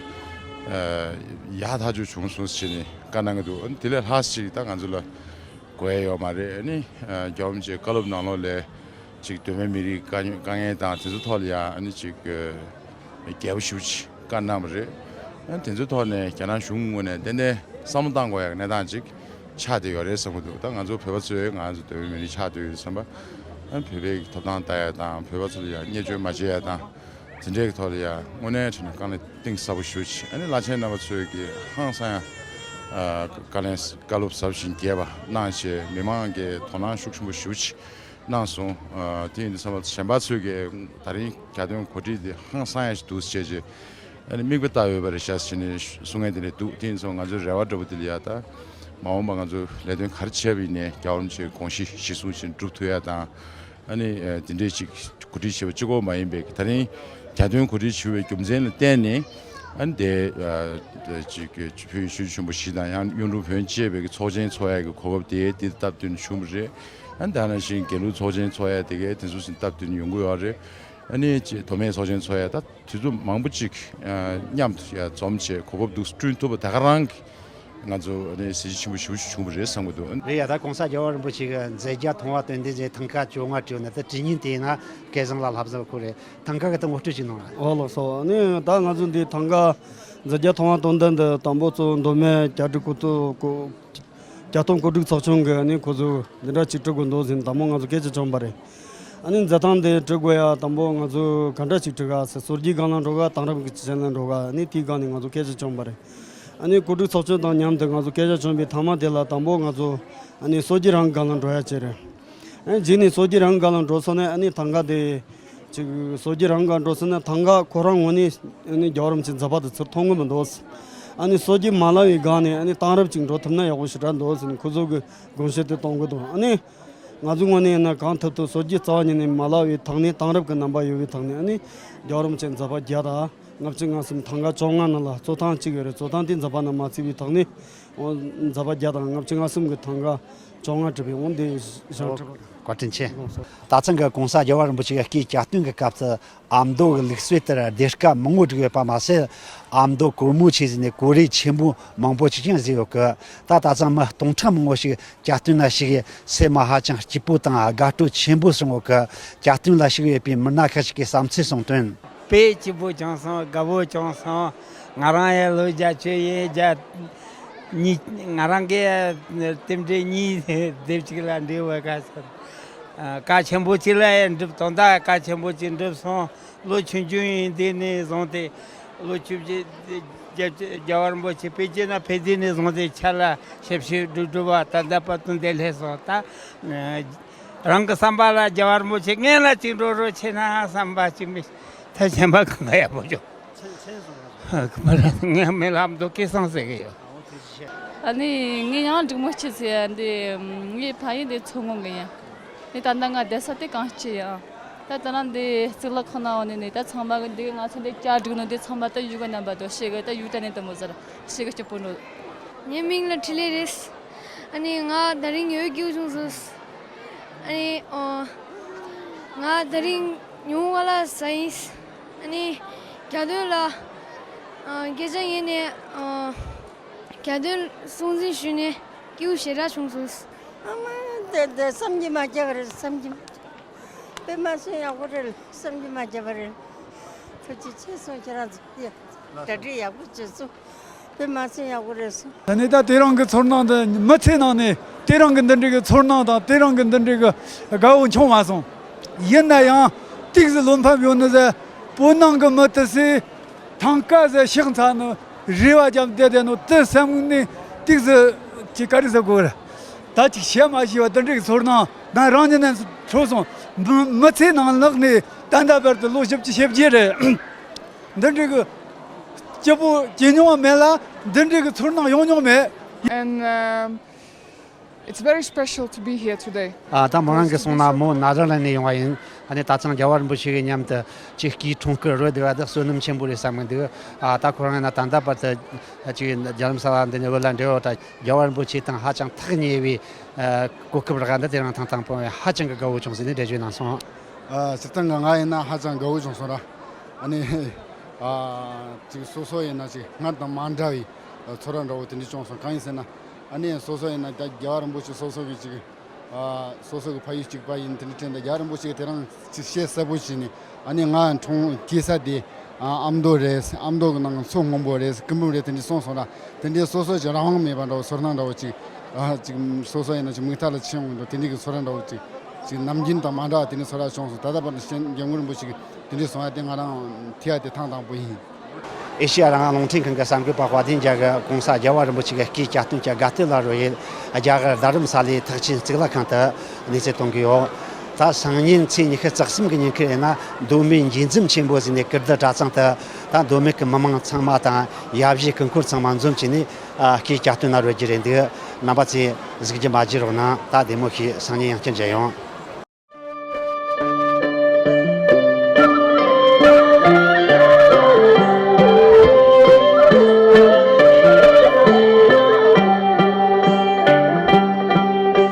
ཡག་ཐག་ཆོད་བྱུང་སོང་ཟེར་ནས་བཀའ་གནང་གི་འདུག། ཨ་ནི་དེ་ལས་ལྷག་ཅིག་ད་ང་ཚོ་ལ་དགོས་ཡ་ཡོད་མ་རེད། ཨ་ནི་རྒྱལ་བ་རིན་པོ་ཆེའི་བཀའ་སློབ་ནང་ལོགས་ལས་ཅིག་མདོ་སྨད་མི་རིགས་དཀའ་དཀའ་ངལ་དང་དེ་ཚོ་ཐོག་ལ་ཡ་ཨ་ནི་ཅིག་རྒྱས་པོ་ཞེ་པོ་ཅིག་བཀའ་གནང་བ་རེད། ཨ་ནི་དེ་ཚོའི་ཐོག་ནས་རྒྱ་ནག་གཞུང་ངོས་ནས་ཏན་ཏན་བསམ་བློ་བཏང་དགོས་ཡ་གི་གནས་སྟངས་ཅིག་ཆགས་བསྡད་ཡོད་རེད་བསམ་གྱི་འདུག། ད་ང་ཚོ་བོད་པ་ཚོས་ང་ཚོ་མདོ་སྨད་མི་རིགས་ཆགས་བསྡད་ཡོད་བསམ་པ། ཨ་ནི་བོད་པའི་ཐོབ་ཐང་ལྟ་ཡ་དང་བོད་པ་ཚོ་ལ་ཡ་བརྙས་བཅོས་མ་བྱེད་ཡ་དང་། དེ་འདྲའི་ཐོག་ལ་ཡ་དངོས་གནས་དྲང་གནས་དཀའ་ལས་གཏིང་ཟབ་པོ་ཞེ་པོ་ཅིག། ཨ་ནི་བླ་ཆེན་རྣམ་པ་ཚོས་ཀྱི་ཧང་སང་ཡ་ཨ་བཀའ་ལན་བཀའ་སློབ་ཟབ་ཞིང་རྒྱས་པ་གནང་བྱས་མི་མང་གི་དོ་སྣང་ཤུགས་ཆེན་པོ་ཞེ་པོ་ཅིག་གནང་སོང་། ཨ་དེ་ཡིན་དུས་ཙམ་པ་གཞན་པ་ཚོས་ཀྱི་ད་རིང་གྱ་སྟོན་གོ་སྒྲིག་དེ་ཧང་སང་ཡ་ཞིག་འདུག་ཟེར་བྱས་བྱས་ཨ་ནི་མིག་དཔེ་ལྟ་འོས་པ་རེད་ཤག་ཟེར་ནས་གསུང་མཁན་དེ་འདྲ་འདུག། དེ་ཡིན་སོང་ང་ཚོའི་རེ་བ་འདྲ་པོ་དེ་ལ་ཡ་ད་མ་འོངས་པ་ང་ཚོ་ལས་དོན་ག་རེ་བྱས་པ་ཡིན་ནའི་རྒྱལ་བ་རིན་པོ་ཆེའི་དགོངས་གཞི་གཞིར་བཟུང་བྱས་ནས་སྒྲུབ་ཐུབ་ཡ་དང་། ཨ་ནི་ཨ་དེ་འདྲའི་ཅིག་གོ་སྒྲིག་བྱས་པ་གཅིག་པོ་མ་ཡིན་པའི་ད་རིང་གྱ་སྟོན་གོ་སྒྲིག་ཞུ་བའི་རྒྱུ་མཚན་ལ་བརྟེན་ནས་ཨ་ནི་དེ་ཨ་ཅིག་ཆོས་ཆོས་ཆེན་པོ་བཞི་དང་ཡང་གཡུང་དྲུང་བོན་བཅས་པའི་ཚོགས་ཆེན་འཚོགས་ཡ་གི་གོ་སྐབས་དེ་དེ་སྟབས་བསྟུན་བྱུང་བ་རེད། ཨ་ནི་ད་ནང་བཞིན་དགེ་ལུགས་ཚོགས་ཆེན་འཚོགས་ཡ་དེ་གའི་དེ་ཚོ་ཞིག་སྟབས་བསྟུན་ཡོང་གི་ཡོད་རེད། ཨ་ནི་ཅིག་མདོ་སྨད་ཚོགས་ཆེན་ཚོགས་ཡ་ད་དུས་ཚོད་མང་པོ་ཅིག་ཨ་མཉམ་དུ་ཡ་འཛོམས་བྱས་གོ་སྐབས་འདུག་བསྐྲུན་ཐུབ་པ་ད་ག་རང་གི་ང་ཚོ་ཨ་ནི་གཟི་བརྗིད་ཆེན་པོ་ཞེ་པོ་ཅིག་བྱུང་བ་རེད་བསམ་གྱི་འདུག། རེད་ཡ། ད་༸གོང་ས་༸རྒྱལ་བ་རིན་པོ་ཆེ་གི་མཛད་རྗེས་མཐོང་བ་དོན་ལྡན་ཟེར་ཐང་ཀ་བཅོ་ལྔ་བྲིས་ཡོད་ན་ད་བྲིས་ཉིན་དེ་ཡིན་ན་སྐལ་བཟང་ལགས་ལྷ་བཟང་ཁོ་རེད། ཐང་ཀ་གི་ད་ངོ་སྤྲོད་ཅིག་གནང་ར། ཨོ་ལགས་སོ། ཨ་ནི་ད་ང་ཚོ་འདི་ཐང་ཀ་མཛད་རྗེས་མཐོང་བ་དོན་ལྡན་འདི་དང་པོ་ཚོ་མདོ་སྨད་རྒྱ་སྒྲིག་གོ་ཏོ་གོ་རྒྱལ་སྟོན་གོ་སྒྲིག་ཚོགས་ཆུང་གིས་ཨ་ནི་ཁོ་ཚོ་འདི་འདྲ་ཅིག་བསྐྲུན་དགོས་འདུག་ཟེར་ནས་དང་པོ་ང་ཚོ་སྐད་ཆ་བྱུང་བ་རེད། ཨ་ནི་མཛད་ཐང་འདི་བསྐྲུན་དགོས་ཡ་དང་པོ་ང་ཚོ་ག་འདྲ་ཅིག་བསྐྲུན་ག་ཟེར། སྲོལ་རྒྱུན་སྒང་ལ་འགྲོ་ག་དེང་རབས་ཀྱི་ཅིག་ལ་འགྲོ་ག་ཨ་ནི་དེའི་སྒང་ནས་ང་ཚོ་སྐད་ཆ་བྱུང་བ་རེད། ཨ་ནི་གོ་སྒྲིག་ཚོགས་ཆུང་དང་མཉམ་དུ་ང་ཚོ་སྐད་ཆ་བྱུང་བའི་ཐ་མ་དེ་ལ་དང་པོ་ང་ཚོ་ཨ་ནི་སྲོལ་རྒྱུན་རང་གི་སྒང་ལ་འགྲོ་ཡ་བྱས་རེད། ཨ་ནི་རྗེས་ནས་སྲོལ་རྒྱུན་རང་གི་སྒང་ལ་འགྲོ་སོང་ནས་ཨ་ནི་ཐང་ཀ་དེ་ཅིག་སྲོལ་རྒྱུན་རང་གི་སྒང་འགྲོ་སོང་ན་ཐང་ཀ་ཁོ་རང་ངོས་ནས་ཨ་ནི་རྒྱལ་བ་རིན་པོ་ཆེའི་མཛད་པ་དེ་ཚུར་མཐོང་གི་མི་འདུག། ཨ་ནི་སྲོལ་རྒྱུན་མ་བརླག་པའི་སྒང་ནས་ཨ་ནི་དེང་རབས་ཅིག་འགྲོ་ཐུབ་ན་ཡག་པོ་ཞེ་དྲག་འདུག་ཟེར་ནས་ཁོ་ཚོ་གི་དགོངས་བཞེད་དེ་གཏོང་གི་འདུག། ཨ་ནི་ང་ཚོའི་ངོས་ནས་ཡིན་ན་གང་ཐུབ་ཐུབ་སྲོལ་རྒྱུན་རྩ་བ་ཉིད་ནས་མ་བརླག་པའི་ཐོག་ནས་དེང་རབས་ཀྱི་རྣམ་པ་ཡོད་པའི་ཐོག་ནས་ཨ་ནི་རྒྱལ་བ་རིན་པོ་ཆེའི་མཛད་པ་བརྒྱ་དང་ལྔ་བཅུ་ང་གསུམ་ཐང་ཀ་བཅོ་ལྔ་ནང་ལ་གཙོ་ཐང་གཅིག་ཡོད་རེད། གཙོ་ཐང་དེ་མཛད་པ་ནང་མ་ཚུད་པའི་ཐོག་ནས་མཛད་པ་བརྒྱ་དང་ལྔ་བཅུ་ང་གསུམ་གྱི་ཐང་ཀ་བཅོ་ལྔ་བྲིས་པའི་འོང་དེ་ཞང་ཁྲི་པ། བཀའ་དྲིན་ཆེ། ལགས་སོ། ད་ཐེངས་ཀྱི་༸གོང་ས་༸རྒྱལ་བ་རིན་པོ་ཆེ་གི་སྐུའི་གྱ་སྟོན་གྱི་སྐབས་སུ་ཨ་མདོ་གི་ལུགས་སྲོལ་ལྟར་སྡེར་ཁ་མང་པོ་བསྒྲིགས་ཡོད་པ་མ་ཟད། ཨ་མདོ་གོར་མོ་ཆེ་ཟེར་ནས་གོ་རེ་ཆེན་པོ་མང་པོ་ཅིག་ཀྱང་བཟོས་ཡོད་གི། ད་ད་ཐེངས་མི་སྟོང་ཕྲག་མང་པོ་ཞིག་གྱ་སྟོན་ལ་ཞུགས། སེམས་ཧ་ཅང་སྐྱིད་པོ་དང་དགའ་སྤྲོ་ཆེན་པོ་བྱུང་ཡོད་གི། གྱ་སྟོན་ལ་ཞུགས་ཡོད་པའི་མི་སྣ་ཁ་ཅིག་གིས་བསམ་ཚུལ་གསུངས་དོན། དཔེ་སྐྱིད་པོ་བྱུང་སོང་། དགའ་པོ་བྱུང་སོང་། ང་རང་ཡང་ལོ་བརྒྱད་ཅུ་ཡིན། བརྒྱ་གཉིས། ང་རང་གིས་རྟེན་འབྲེལ་གཉིས་སྡེབ་གཅིག་ལ་འགྲིག་པ་ག་ཟེར། ཨ། གལ་ཆེན་པོ་གཅིག་ལ་ཡང་འགྲུབ། དོན་དག་གལ་ཆེན་པོ་གཅིག་འགྲུབ་སོང་། ལོ་ཆུང་ཆུང་ཡིན་དུས་ནས་བཟུང་སྟེ། ལོ་བཅུ་བཞི། རྒྱལ་བ་རིན་པོ་ཆེ་པེ་ཅིན་ན་ཕེབས་དུས་ནས་བཟུང་སྟེ་ཆ་ལ་ཞབས་ཞུ་སྒྲུབ་སྒྲུབ་པ་ད་ལྟ་བར་དུ་འདི་ལྷག་སོང་། ད་རང་གི་བསམ་པ་ལ་རྒྱལ་བ་རིན་པོ་ཆེ་སྔོན་ལ་གཅིག་འགྲོ་རོགས་བྱས་ན་བསམ་པ་གཅིག་མི་ཐེ་ཆེན་པ་གང་ག་ཡག་པོ་བྱུང་། ངས་མི་ལམ་དུ་སྐལ་བཟང་ཟེར་གི་ཡོད། ཨ་ནི་ངས་ཡང་འགྲིག་མོ་ཆེ་ཟེར་ཡ་འདི། ངའི་ཕ་ཡུལ་འདི་མཚོ་སྔོན་གི་ཡིན། ནི་ད་ལྟ་ང་བསྡད་ས་དེ་གངས་སྐྱིད་ཡིན། ད་ད་ལམ་འདི་གཙུག་ལག་ཁང་ནང་འོང་ནས་ནི་ད་ཚང་མ་གི་འདི་ང་ཚོ་འདི་བཅར་འགྲིག་ནོ་འདི་ཚང་མ་ད་ཡུལ་གི་རྣམ་པ་དོ་ཤེས་གི། ད་ཡུལ་ད་ནི་ད་མོ་ཟེར་ཤེས་གི་སྐྱིད་པོ་འགྲོ། ངའི་མིང་ལ་འཕྲིན་ལས་རེད། ཨ་ནི་ང་ད་རིང་ཡོད་སྐྱིད་བྱུང་སོང་། ཨ་ནི་ཨོ། ང་ད་རིང་ཉུང་བ་ལ་ཟ་ཡིན། ཨ་ནི་གྱ་སྟོན་ལ་ཨ་སྐད་ཆ་ཡིན་ནས་ཨ་གྱ་སྟོན་སྲུང་འཛིན་ཞུས་ནས་སྐྱིད་པོ་ཞེ་དྲག་བྱུང་སོང་། ཨ་མ་དེ་དེ་བསམ་གྱིས་མ་ཁྱབ་པ་རེད། བསམ་གྱིས་མ་ཁྱབ། དཔེ་མ་སྲུང་ཡག་པོ་རེད། བསམ་གྱིས་མ་ཁྱབ་པ་རེད། ཐུགས་རྗེ་ཆེ་སོང་། ཁྱེད་རང་ཚོ་གྲ་སྒྲིག་ཡག་པོ་བྱས་སོང་། དཔེ་མ་སྲུང་ཡག་པོ་རེད་སོང་། ད་ནི་ད་དེ་རིང་གི་ཚོར་སྣང་དེ་མི་ཚེ་ནང་ནས་དེ་རིང་གི་འདི་འདྲའི་གི་ཚོར་སྣང་དང་དེ་རིང་གི་འདི་འདྲའི་གི་དགའ་བོ་བྱུང་མ་སོང་། ཡིན་ན་ཡང་ཏིག་ཙི་བློ་ཕམ་ཡོད་ནི་ཟེར། བོད་ནང་གི་མི་དེ་ཚོས་ཐང་ཀ་ཟེར་ཕྱག་འཚལ་ནི་རེ་བ་བརྒྱབ་བསྡད་བསྡད་ནོ་དེ་སེམས་ནས་ཏིག་ཙི་ཅིག་ག་རེ་ཟེར་དགོས་རེད། ད་ཅིག་བཤད་མ་ཤེས་པ་དེ་འདྲའི་ཚོར་སྣང་ང་རང་ཉིད་ནས་འཕྲོད་སོང་། མི་མི་ཚེ་ནང་ལག་ནས་ད་ལྟ་བར་དུ་ལོ་བཞི་བཅུ་ཞེ་བརྒྱད་རེད། འདི་འདྲའི་གི་སྐྱིད་པོ་ཇེ་ཉུང་བ་མེད་ལ། འདི་འདྲའི་གི་ཚོར་སྣང་ཡོང་མྱོང་མེད། And, um, it's very special to be here today. ཨ། ད་མོ་རང་གིས་གསུངས་ན་མོ་ན་ཛར་ལན་ནས་ཡོང་བ་ཡིན། ཨ་ནི་ད་ཐེངས་རྒྱལ་བ་རིན་པོ་ཆེ་གི་མཉམ་དུ་ཅིག་སྐུའི་འཁྲུངས་སྐར་རོལ་བསྡད་པ་དེ་བསོད་ནམས་ཆེན་པོ་རེད་བསམ་གི་འདུག། ཨ། ད་ཁོ་རང་ཡིན་ན་ད་ལྟ་བར་དུ་ཅིག་རྒྱ་ལམ་གསར་པ་འདི་ནས་བོད་ལ་འབྲེལ་བ་དང་རྒྱལ་བ་རིན་པོ་ཆེ་དང་ཧ་ཅང་ཐག་ཉེ་བའི་ཨ་གོ་སྐབས་རག་འདི་དེ་རིང་ཐེངས་དང་པོ་ཧ་ཅང་གི་དགའ་བོ་བྱུང་ཟེར་ནས་འགྲེལ་བརྗོད་གནང་སོང་། ཨ། སྤྱིར་བཏང་གི་ང་ཡིན་ན་ཧ་ཅང་དགའ་བོ་བྱུང་སོང་ར། ཨ་ནི་ཨ་ཅིག་སོ་སོ་ཡིན་ན་ཅིག་སྔར་དང་མ་འདྲ་བའི་ཚོར་བ་འདྲ་བོ་དེ་འདྲ་བྱུང་སོང་། གང་ཡིན་ཟེར་ན་ཨ་ནི་སོ་སོ་ཡིན་ན་ད་རྒྱལ་བ་རིན་པོ་ཆེ་སོ་སོ་གི་ཅིག་ཨ་སོ་སོ་གི་ཕ་ཡུལ་གཅིག་པ་ཡིན། དེ་འདྲ་དྲན་ད་རྒྱལ་བ་རིན་པོ་ཆེ་གི་དེ་རིང་ཅིག་བཤད་གསལ་པོ་བྱས་ནས་ཨ་ནི་ང་འཁྲུངས་སྐྱེས་ས་དེ་ཨ་ཨ་མདོ་རེད། ཨ་མདོ་གི་ནང་མཚོ་སྔོན་པོ་རེད། སྐུ་འབུམ་རེད། དེ་འདྲ་གསུངས་སོང་ར། དེ་འདྲའི་སོ་སོ་ཅིག་རང་དབང་མེད་པ་འདྲ་བོ་ཚོར་སྣང་འདྲ་བོ་ཅིག་ཨ་ཅིག་སོ་སོ་ཡིན་ན་ཅིག་མིག་མཐའ་ལ་མཆི་ཡོང་འདྲ། དེ་འདྲའི་གི་ཚོར་བ་འདྲ་བོ་ཅིག་ཅིག་ནམ་རྒྱུན་དང་མ་འདྲ་བ་དེ་འདྲའི་ཚོར་བ་བྱུང་སོང་། ད་ལྟ་བར་དུ་སྤྱན་སྐྱབས་མགོན་རིན་པོ་ཆེ་གི་དེ་འདྲའི་གསུང་ཡ་དེ་ང་རང་ཐོས་ཡ་དེ་ཐེངས་དང་པོ་ཡིན། ཨེ་ཤེ་ཡ་རང་དབང་རླུང་འཕྲིན་ཁང་གི་གསར་འགོད་པ་དཔལ་ལྡན་རྒྱལ་གྱིས་༸གོང་ས་༸རྒྱལ་བ་རིན་པོ་ཆེ་གི་སྐུའི་གྱ་སྟོན་གྱི་དགའ་སྟོན་ལ་རོལ་ཡུལ་རྒྱ་གར་རྡ་རམ་ས་ལའི་ཐེག་ཆེན་གཙུག་ལག་ཁང་དུ་གནས་ཚུལ་གཏོང་གི་ཡོད། ད་སང་ཉིན་ཚེས་ཉི་ཤུ་རྩ་གསུམ་གྱི་ཉིན་ཁུལ་ཡིན་ན་མདོ་སྨད་འབྱེད་འཛུམ་ཆེན་པོ་ཟེར་ནས་ཀིརྟི་གྲྭ་ཚང་དུ་ད་མདོ་སྨད་ཀྱི་མི་མང་ཚང་མ་དང་ཡབ་གཞིས་སྐུ་འཁོར་ཚང་མ་འཛོམས་བྱས་ནས་ཨ་སྐུའི་གྱ་སྟོན་ལ་རོལ་རྒྱུ་རེད་འདུག། རྣམ་པ་ཚོས་གཟིགས་རྒྱུ་མ་བརྗེད་རོགས་གནང་། ད་བདེ་མོ་བྱོས། སང་ཉིན་ཡང་བསྐྱར་མཇལ་ཡོང་།